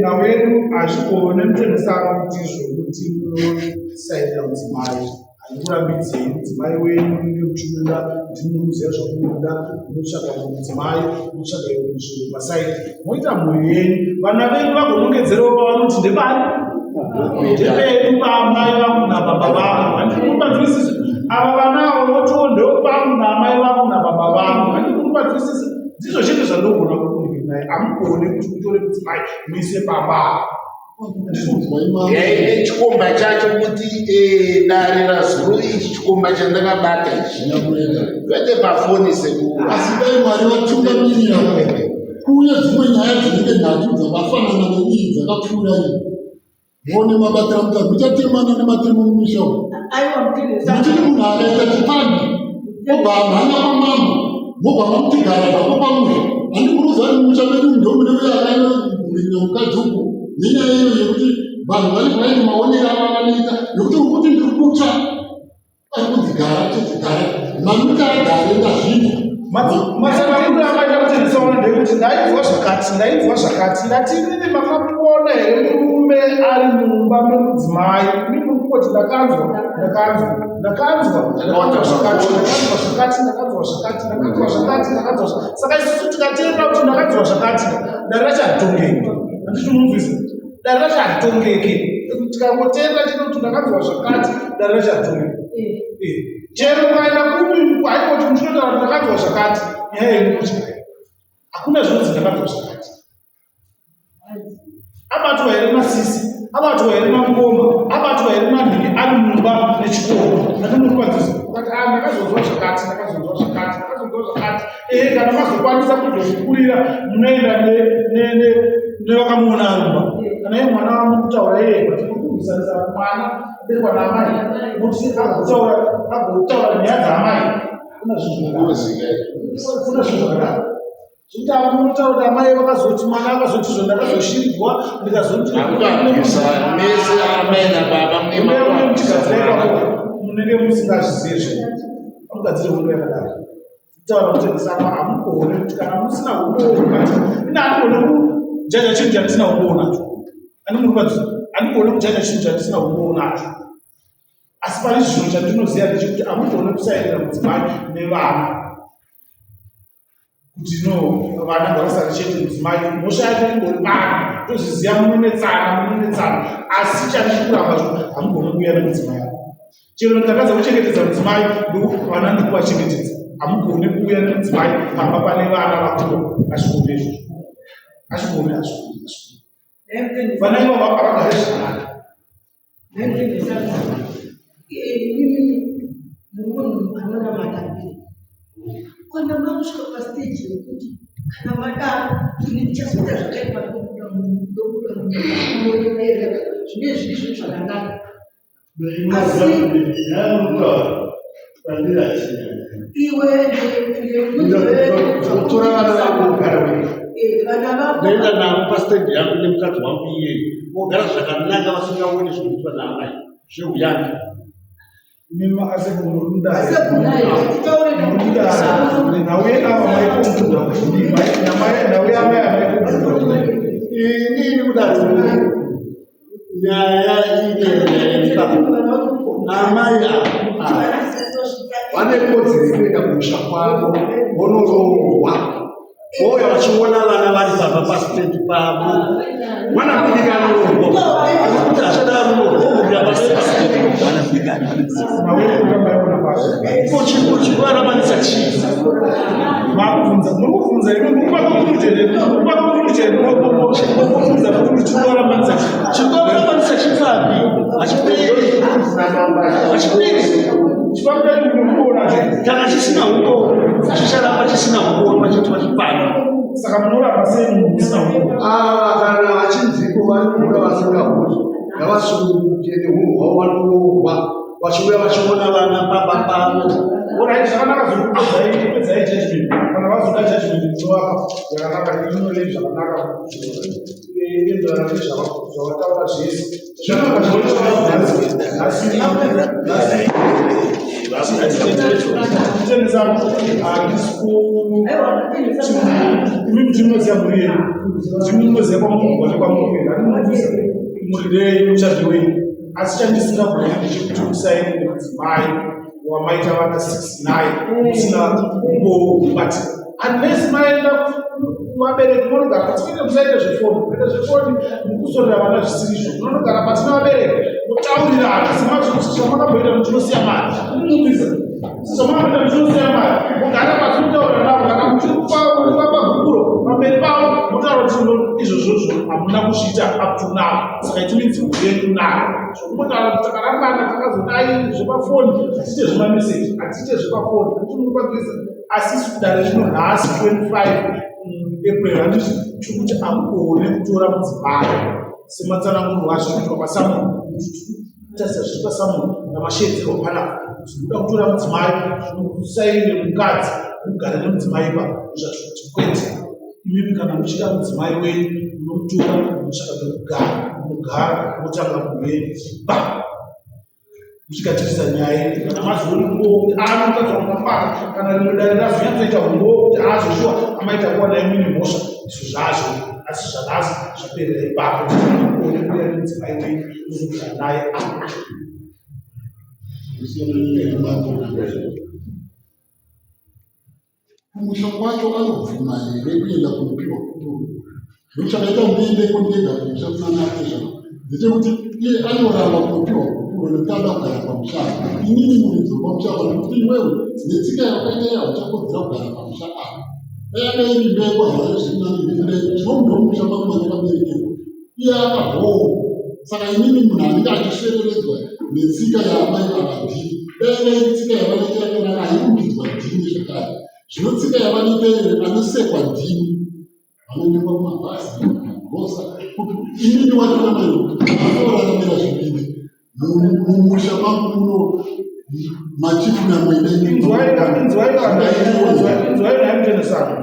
nhau yedu, hazvigone mutenesana kuti zvokuti munosaidira mudzimai. Handikurambidzei, mudzimai wenyu munenge muchimuda, ndimunoziva zvamunoda, munotsvaga mumwe mudzimai, munotsvaga imwe nzvimbo pasaidi, moita mhuri yenyu. Vana venyu vagonongedzerewo pavanoti ndebani, ndepedu paamai vangu nababa vangu. Handikurupanzwisisa? Ava vana avo votiwo ndeopangu naamai vangu nababa vangu. Handikurupanzwisisa? Ndizvo chete zvandogona kukuvirai. Hamugone kuti mutore mudzimai muise pamba. Yaine chikomba chacho kuti dare razuro ichi chikomba chandakabata ichi, kwete pafoni sekuru. Asi dai Mwari vatungamirira kuuye dzimwe nyaya dzinenge nhatu dzakafanana neiyi dzakapfuura iyi, muone mabatira mutatu muchatemana nematemo mumisha umu. Aiwa, mutendesa. Muchiti munhu akaita chipandi obva amhanya kwamambo. Mobva mamuti gara zvako pamusha. Handi muruza musha medu ndomune uya akaenda mukadzi uku nenyaya iyo yekuti vanhu vanenge vaine maonero ava vanoita nekuti uri kuti ndiri kutsva ari kunzi gara chete gara mamuti agare ndazvinzwa. Matsananguriro amaita kuti ndisaona ndeyekuti ndainzwa zvakati ndainzwa zvakati ndati inini makamuona here murume ari mumba memudzimai imi muri kungoti ndakanzwa ndakanzwa ndakanzwa ndakanzwa zvakati ndakanzwa zvakati ndakanzwa zvakati ndakanzwa zvakati ndakanzwa zvakati saka isusu tikateerera kuti ndakanzwa zvakati dare racho haritongeki handiti munzwisa dare racho haritongeki tikangoteerera chete kuti ndakanzwa zvakati dare racho haritongeki eh. Chero ukaenda kupi haikoti muchinotaura kuti ndakanzwa zvakati nyaya yemukutyai hakuna zvinonzi ndakanzwa zvakati abatwa here masisi abatwa here mamukoma abatwa here manhingi ari mumba nechikoro anomurwadzisa ukati a ah, ndakazonzwa zvakati ndakazonzwa zvakati ndakazonzwa zvakati ee kana mazokwanisa kuzokurira munoenda nevakamuona arumba kana iye mwana wamukutaura iye but muri kurwisanisa mwana aberekwa naamai nokuti agotaura agotaura nyaya dzaamai hakuna zvinhu zvakadaro hakuna zvinhu zvakadaro zvekuti ava munotaura kuti amai vakazoti mwana akazoti zvo ndakazoshirigwa ndikazoti mese amai nababa munenge musingazvizive zve amugadzire hondo yakadaro kutaura kuti ndisapa hamugone kuti kana musina humbowo but ina handigone kujaja chinhu chandisina humbowo nacho andimurikwadziso handigone kujaja chinhu chandisina humbowo nacho asi pane zvino chandinoziva ndechekuti hamugone kusairira mudzimai nevana kuti no vana ngavasare chete mudzimai mhosva yacho ingori pano tozviziva munonetsana munonetsana asi chandiri kuramba zvo hamugone kuuya nemudzimai ako Chero ndakadza kuchengetedza mudzimai vana ndikuvachengetedza. Hamugoni kuuya nemudzimai pamba pane vana vakura. Hazvigoni izvozvo. Hazvigoni, hazvigoni, hazvigoni. Vana ivavo havagare zvakanaka. Munhu anonamata kana makusvika pastage yekuti kana madaro ini ndichazoita zvakaipa ndokuda munhu ndokuda munhu zvine zviri zvinhu zvakanaka Tora vana vako ugare wega. Ndoenda navo pastendi yangu nemukadzi wangu iyeye vogara zvakanaka vasingaoni zvinoitwa naamai zveuyanga. Inini kudaro nyaya ine amai vane kodzero yekuenda kumusha kwavo vonoroorwa vouya vachiona vana vari pamba pasitendi pavo mwana mudiki anoroorwa asi kuti achada aroorwa obuda pasitendi ko chikuvarambanisa chii makubvunza muri kubvunza imi muri kubaka conclusion muri kubaka conclusion mobvunza kuti chikuvarambanisa chii Chikuvarambanisa chipfambi hachiperi hachiperi chipfambi muri kuona kana chisina humbowo chicharamba chisina humbowo pachiitwa chipfambi saka munoramba sei munhu musina humbowo ava kana vachinziko vari kuda vasingahuri ngavasununguke nehunhu hwavo vanoroorwa vachiuya vachiona vana pamba pavo Alright, zvakanaka zvekupedzai kupedzai judgment kana vazoda judgment munovapa yakanaka inore zvakanaka enderana nezvavataura zvese zvinoaasitendesa handisi ku imi kuti munoziva mhuri yenyu kuti munoziva kwamurikubva nekwamurikuenda handimunoziva mhuri ndeyenyu muchato wenyu asi chandisingagoni ndechekuti musaende nemudzimai wamaita vana 69 musina umbowo but unless maenda kuvabereki monogara pasi kwete musaite zvefoni kuita zvefoni mukusorera vana zvisirizvo munonogara pasi nevabereki motaurirana semakamboita muchinosiya mari mumubvisa sezvamakaita muchinosiya mari mogara pasi mutaurira navo kana muchivapa gupuro pamberi pavo motaura kuti izvozvozvo hamuna kuzviita up to now saka it means yenyu nayo zvokungotaura kuti takarambana takazodai zvepafoni hatiite zvemameseji hatiite zvepafoni hatimukwadzisa asi isu dare rino nhasi 25 mm, april handiti tiri kuti amugone kutora mudzimai sematsanangurwo azvo kuitwa pasamuni tarisa zviri pasamuni namashedzerwa panapa kuti uda kutora mudzimai zvinosaine mukadzi mugare nemudzimai ipapo ndozvatiri kuti kwete imimi kana muchida mudzimai wenyu munomutora munotsvaka pekugara munogara motanga mhuri yenyu ba muchigadzirisa nyaya yenyu kana mazoona umbowo kuti anotadza kumapaka kana rimwe dare razonyatsoita umbowo kuti azoshuwa amaita kuwana imine mhosva izvo zvazvo asi zvanhasi zvaperera ipapo tione kuya nemudzimai wenyu muzogara naye apa. Kumusha kwacho anobvuma here kuenda kunopiwa gupuro? Ndochakaita ndiendeko ndega kumusha kunana atezvara ndechekuti iye anoramba kunopiwa gupuro nekuti anoda kugara pamusha apa. Inini muridzi wepamusha apa ndikuti iwewe netsika yawakaita iya hauchakodzera kugara pamusha apa. Dai yanga iri imba yeko Harare zviri nani ndikuda zvino ndomusha mangu mandakaberekerwa. Iye akabhowo saka inini munhu anenge achisvereredzwa netsika yaamai ava ndini. Dai yanga iri tsika yavanoita yakanaka airumbidzwa ndini zvakare. Zvino tsika yavanoita iyo anosekwa ndini. Vanonyorwa kumabhazi kumagosa kuti inini wacho namai vanoraramira zvivindi mumusha mangu muno machifu namwene. Inzwai inzwai inzwai nhai muchenesano.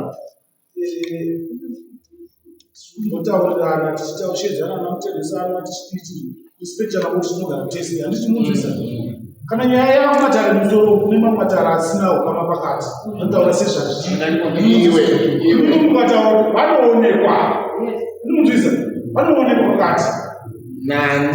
Totaurirana tichitaushedzana namuchenesano tichiti respectana kuti tinogara tese handiti munzwisa kana nyaya yavo matare musoro kune mamwe matare asina ukama pakati vanotaura sezvazviiwemukataura vanoonekwa munzwisa vanoonekwa pakati nani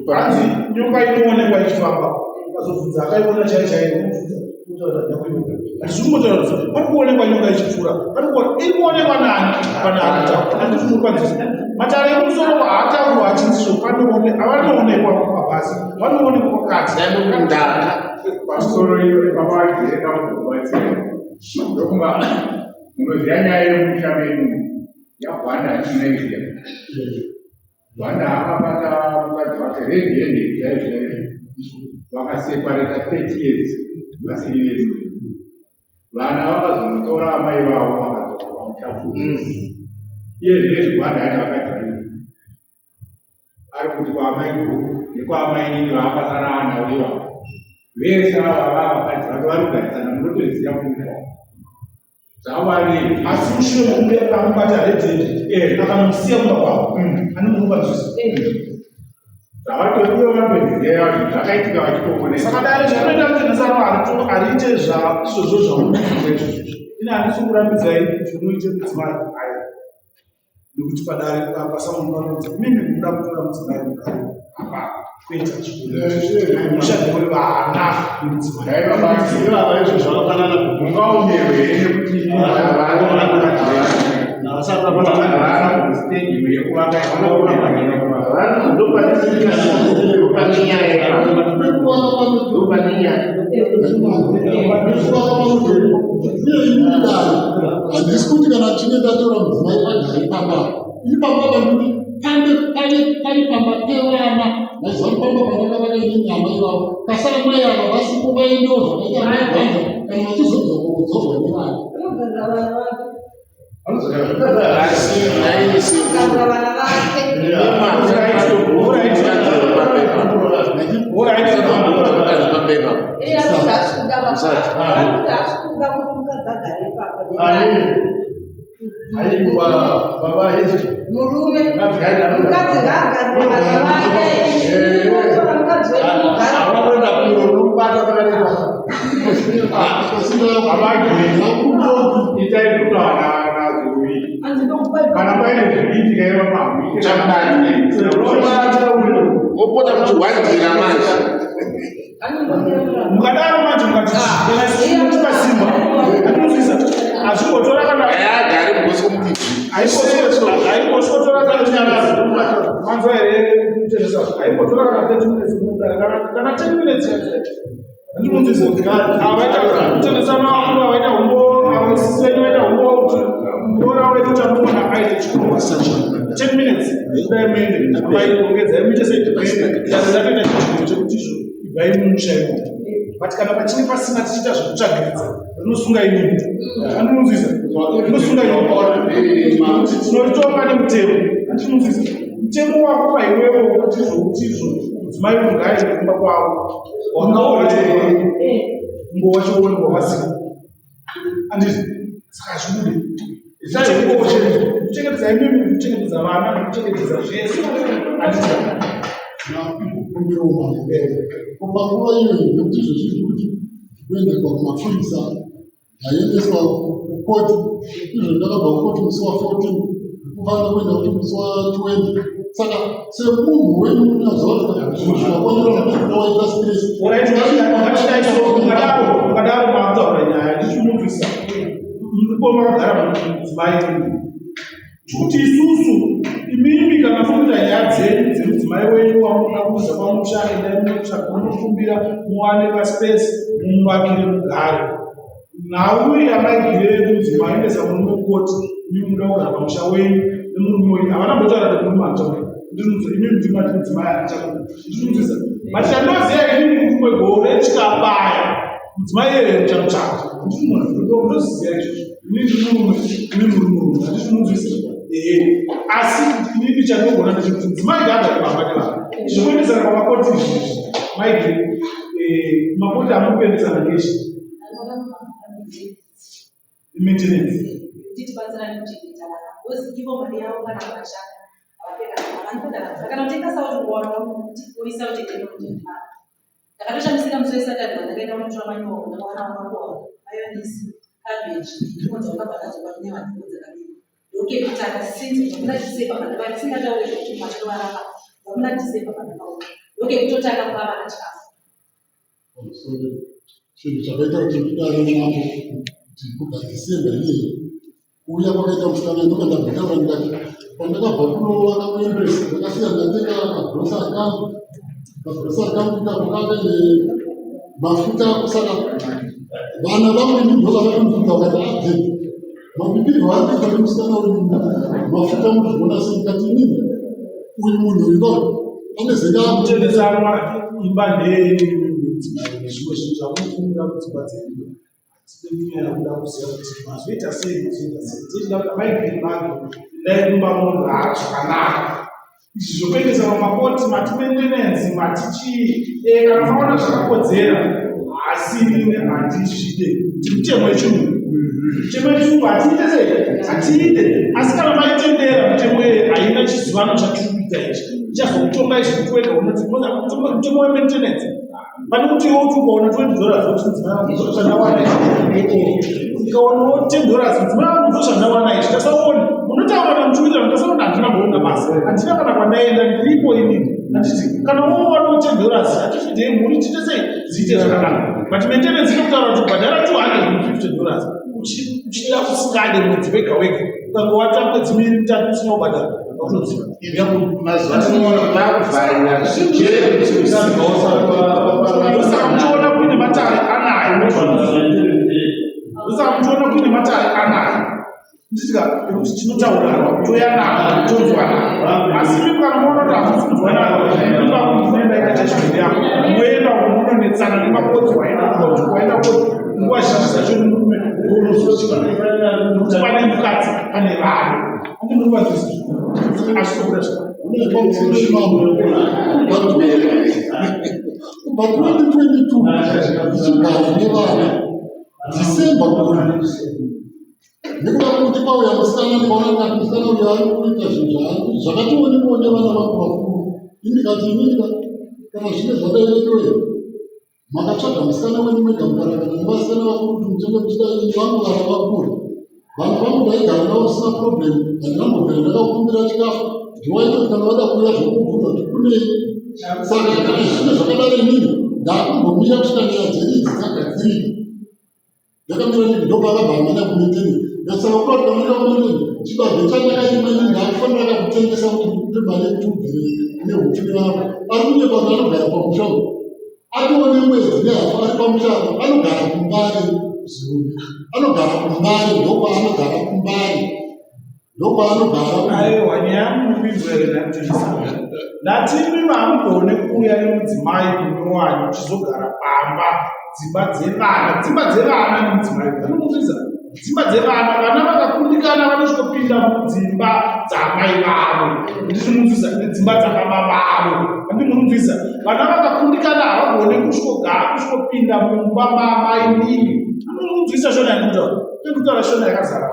hanzi nyoka inoonekwa ichifamba ukazobvunza akaiona chai chaiyo unobvunza unotaura ndakuiona handisi kungotaura kuti pari kuonekwa nyoka ichipfuura pari kuona iri kuonekwa nani hapana akataura handisi kunokwanisa matare emusoro haataurwa achinzi zvo panoone avanoonekwa mumabhazi vanoonekwa pakati ndaka Pamusoro iyo baba vagere kakubatsira ndokunga munoziva nyaya yemusha medu yagwanda hatinoiziva Gwanda akabata mukadzi wake red handed chaizvo chaizvo vakasepareta 30 years vasiri vese vana vakazonotora amai vavo vakadzoka pamuchafu iye zvinezvi Gwanda ane vakadzi vaviri ari kuti kwaamai guru nekwaamainini vaakasara anavo ivavo vese ava vava vakadzi vake vari kugarisana munotoziva kumusha Zvawari. Asi mushure mekunge amubata red handed eh, akamusiya kumba kwavo mm. anomuruka nzuzi eh. Zvavatoiwe vanoziva zvakaitika vachitokonesa. Saka dare zvanoita kuti nasaro ariite zvaizvozvo zvamunoita izvozvo. Ini handisi kurambidzai kuti muite mudzimai aya. Nekuti padare pasamunhu panonzi mimi munoda kutora mudzimai mugare apa kuita chikumusha ndewevana nemudzimai. Ivava izvo zvakafanana mungaomerwe here nekuti Handisi kuti kana chinge ndatora mudzimai agare pamba ini pamba pandikuti pambe pave pari pamba pevana vaiziva kuti pamba pandakavaka inini amai vavo kasara mai ava vasipo vaendewo zvakaita mai gwanza kana vachizodzoka kudzorwa nevana Murume mukadzi ngaagare vana vake mukadzi wedu mugara Kana paine zvikuitika Mopota muchihwandira manje. Mukadaro manje mukati kana simba andinozvisa azvimbotora kana agari mugosi kumudiki. Aimbotora kana nyaradzo manzwa here kutendesa aimbotora kana 30 minutes munogara kana 10 minutes andinozvisa avaita kutendesa makuru avaita humbo avasisi venyu vaita humbo muroora wedu tamuona aite chikorwa 10 minutes kudai muende amai ongedzai muite sei muende ndatoita chinhu chekuti izvo ibvai mumusha imomo but kana pachine pasina tichiita zvekutsvagiridza rinosunga inini andinonzwisa rinosunga inini tinoritonga nemutemo andinonzwisa mutemo wako paiwewo kuti zvokuti izvo mudzimai munhu ngaaende kumba kwavo wakaona umbo wacho uone wakasika. Andizvo? Saka hazvibude. Kuchengetedza imimi, kuchengetedza vana, kuchengetedza zvese. Handiti? Kumbiro mambo. Panguva iyoyo nekuti izvozvi zviri kuti kuendeswa kumapurisa ndaendeswa kukoti izvo ndakabva kukoti musi wa 14 kufanira kuenda kuti musi wa 20 saka semunhu wenyu unoziva kuti zvinhu zvakonyora kuti waita stress. Ukadaro maakutaura nyaya ndichimubvisa muripo makagara mudzimai Kuti isusu imimi kana mukuita nyaya dzenyu dzemudzimai wenyu wamunoda kuuza pamusha, endai munotsvaga munokumbira muwane kaspace mumuvakire mugare. Nhau yamaigire yekunzi maendesa murume kukoti imi munoda kugara pamusha wenyu nemurume wenyu havana mbotaura nemurume anotaura ndinonzwa imimi ndimi mati mudzimai anotaura ndinonzwisa but chandoziva inini kuti rimwe gore chikabaya mudzimai iyeye muchamutsvaka ndinoziva izvozvo Ini ndiri murume, ini muri murume, handiti munzwisisa? Ehe. Asi inini chandinogona ndechekuti mudzimai ngaagare pamba nevana. Zvekuendesana pamakoti izvi izvi, maigiri, eh, makoti amuri kuendesana ngechi maintenance. Titibatsirane kuchengeta vana because ivo mari yavo kana vakashanda havapeka havanoda kana kutenga sauti kuona kuisa kuti ndinokuchengeta Ndakatoshamisika musi weSaturday wandakaenda kunotora manyowa ndakawana vakakohwa mayonisi, cabbage nendimo dzavakabva nadzo pamwe nevanhuwo dzakabikwa. Ndokekutanga since kubva muna December pandakauya ndisingataure zvekuti machinovarapa kubva muna December pandakauya ndokekutotanga kupa vana chikafu. Chinhu chakaita kuti ndidare mambo kuti kubva December iyeyi Kuuya kwakaita musikana ndoka ndambotaura ndikati pandakabva kunovaka kuempress ndakasiya ndatenga kagrosari kangu kagrosari kangu ikako kakaine mafuta saka vana vangu ini ndovakatondibvunza vakati adhe mabikirwo arikuita nemusikana uyu mafuta muzviona sei ndikati inini uyu munhu uyu ka ane zenda kutengesanwa imba ndeyenyu zvimwe zvinhu zvamunofungira kudzimba dzenyu Tine nyaya kuda kuziva kuti mazoita sei mazoita sei tichida kuti maigiri mange endai kumba mogara zvakanaka izvi zvokuendesa pamakoti mati maintenance mati chii eh, kana maona zvakakodzera asi inini handizvide kuti mutemo yechirungu mutemo yechirungu hatiite sei hatiide asi kana maitendera mutemo iye haina chizivano chatiri kuita ichi ichazokutonga izvi kuti wega unoti mutemo wemaintenance pane kuti iwe uti ukaona 20 dollars woti mudzimai wangu ndo zvandawana izvi ndikaonawo 10 dollars mudzimai wangu ndo zvandawana izvi tasaona munotaura muchiwirirana tasaona handina mboona basa handina kana kwandaenda ndiripo inini handiti kana wowanawo 10 dollars hatifidei mhuri tiite sei ziite zvakanaka but maintenance inokutaura kuti bhadhara 250 dollars uchida usingade mwedzi wega wega ukangowata mwedzi miviri mitatu usina kubhadhara Ndosaka muchiona kuine matare anayo. Ndosaka muchiona kuine matare anayo. Nditika nekuti tinotaurana toyanana tonzwanana. Asi imi kana muona kuti hamusi kunzwanana ndopakunoenda ita judgment yako. Moenda munonetsana nemakoti waenda koti waenda koti nguva zhinji dzacho murume unozosvika nekuti pane mukadzi pane vana. Kubva 2022 ndichigara nevana December gore nekuda kwekuti kwauya musikana ndikaona ndikati musikana uyu ari kuita zvinhu zvaari zvakatoonekwawo nevana vangu vakuru ini ndikati inini kana zvinge zvadai veduwe Makatsvaga musikana wenyu mega mukarangana nevasikana vakuru kuti muchenge muchida ini vangu vana vakura. Vana vangu ndaigara navo zvisina problem handina kumbobvira ndakakumbira chikafu ndiwaitoti kana vada kuuya zvokubvunza kuti kunei. Saka kana zvinge zvakadaro inini ndakumbomira kusvika nyaya dzedu idzi dzagadzirika. Ndakamira ndiri ndopakabva amhanya kumitini ndasaka kuda kuti kamira kumitini chibage chandakarima ini ndakufanira kutengesa kuti ndikupe mari yekuti ubvire nehupfumi wako ari kunyepa kuti anogara pamusha uyu atoone mwedzi nehafu ari pamusha apa anogara kumbare zuru anogara kumbare ndokwaanogara kumbare ndokwaanogara Aiwa, nyaya munokuinzwa here nhai Ndati imi hamugone kuuya nemudzimai munyowani muchizogara pamba dzimba dzevana dzimba dzevana nemudzimai anomuzviza dzimba dzevana vana vakakundikana vanosvikopinda mudzimba dzaamai vavo ndizvimudzisa dzimba dzababa vavo. Handi munonzwisa? Vana vakakundikana havagone kusvikogara kusvikopinda mumba mamainini. Munonzwisa shona yandikutaura? Ndikutaura shona yakazara.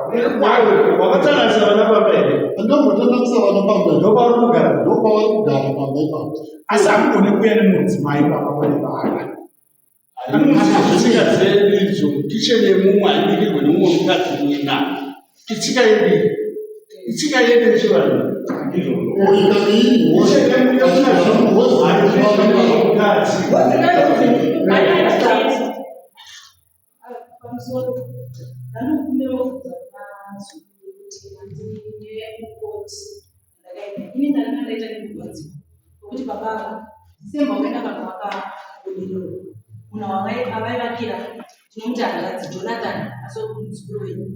Wakatandanisa vana pamba here? Andombotandanisa vana pamba. Ndopavari kugara. Ndopavari kugara pamba ipapo. Asi hamugone kuuya nemudzimai pamba pane vana. Tsika dzedu idzo kicheni yemumwe haibikirwe nemumwe mukadzi nyina. Itsika yedu. Itsika yedu yechivanhu. Pamusoro ndanokumbirawo kubvunza kuna Zukuru kuti handine mukoti ndakaenda ini ndanga ndaita nekurwadziwa nokuti baba ava December wakaenda vanovaka budiriro munhu wavaivakira tinomuti hanzvadzi Jonathan asi muzukuru wenyu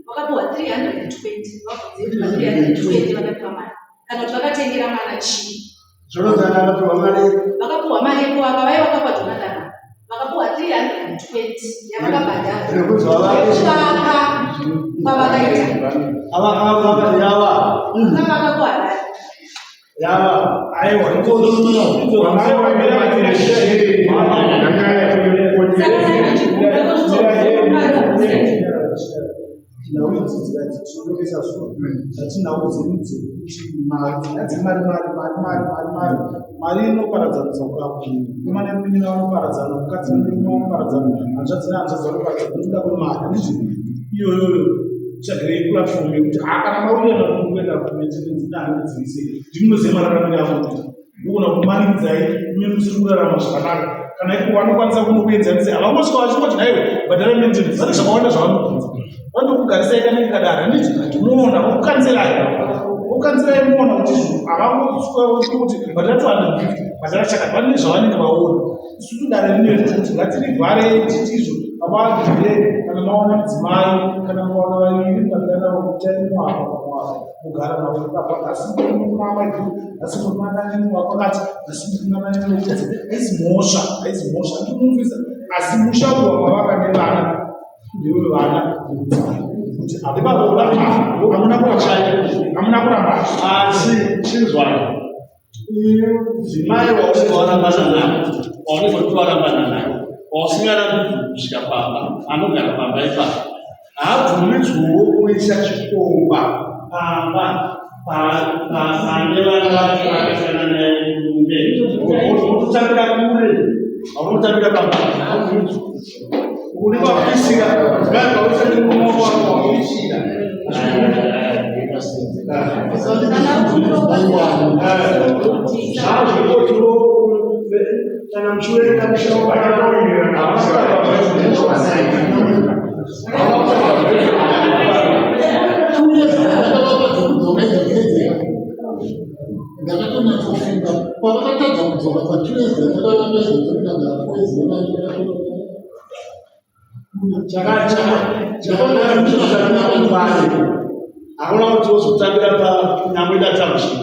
vakapiwa 320 vabvunze kuti pa 320 vakapiwa mari kana kuti vakatengera mwana chii Jonathan akapiwa mari. Vakapiwa mari yekuvaka vaiva vakapa Jonathan. Vakapiwa 320 yavakabhadhara. Yekuvaka kwavakaita. Ava ava yava. Vakavaka kuHarare. Yava. Aiwa. Nhau idzi dzikadzi tinotongesa zuva tati nhau dzedu dzekuti mari nyaya dzemari mari mari mari mari mari mari inoparadzanisa ukama mukoma nemunin'ina vanoparadzana mukadzi nemurume vanoparadzana hanzvadzi nehanzvadzi vanoparadzana nekuda kwemari handizvo iyoyoyo tsvagirei platform yekuti ha kana mauya nakuenda kumaintenance nehandidzivise ndimunoziva mararamire amunoita Ndogona kumanikidzai imi musiri kurarama zvakanaka kana iko vanokwanisa kunokuenzanisai havangosvika vachingoti nhaiwe bhadhara maintenance vane zvakawanda zvavanobvunza vanotokugarisai kanenge kadare handiti munoona vokukanzirai vokukanzirai muona kuti havangosvika kuti bhadhara 250 bhadhara chakati vane zvavanenge vaona isusu dare rineri kuti ngatirivhare titizvo vavagire kana maona mudzimai kana maona vaviri mukagara navo kutai mwaka pamwaka mugara navo ipapa asi mamaiguru asi murume wakwakati asi murume ananyanokudza haisi mhosva haisi mhosva andimunzwisa asi musha uyu wamavaka nevana ndewe vana nemudzimai kuti hamuna kuramba hamuna kuramba asi chinzwai Mudzimai waunenge warambana naye, waunenge kuti warambana naye, wausingarambidzwi kusvika pamba, anogara pamba ipapo, haabvumidzwiwo kuisa chikomba pamba pane vana vake vaakasiyana naye murume. Unotambira kure, haunotambira pamba, haubvumidzwi. Unenge wakuisira, mudzimai pauisa nemurume wako wakuisira. Kana muchiwerenga ndakatonatsofunga pavakatadza kudzoka patuesday ndakavamezodzorinagara Hakuna kuti wozotambira panyambo ida township.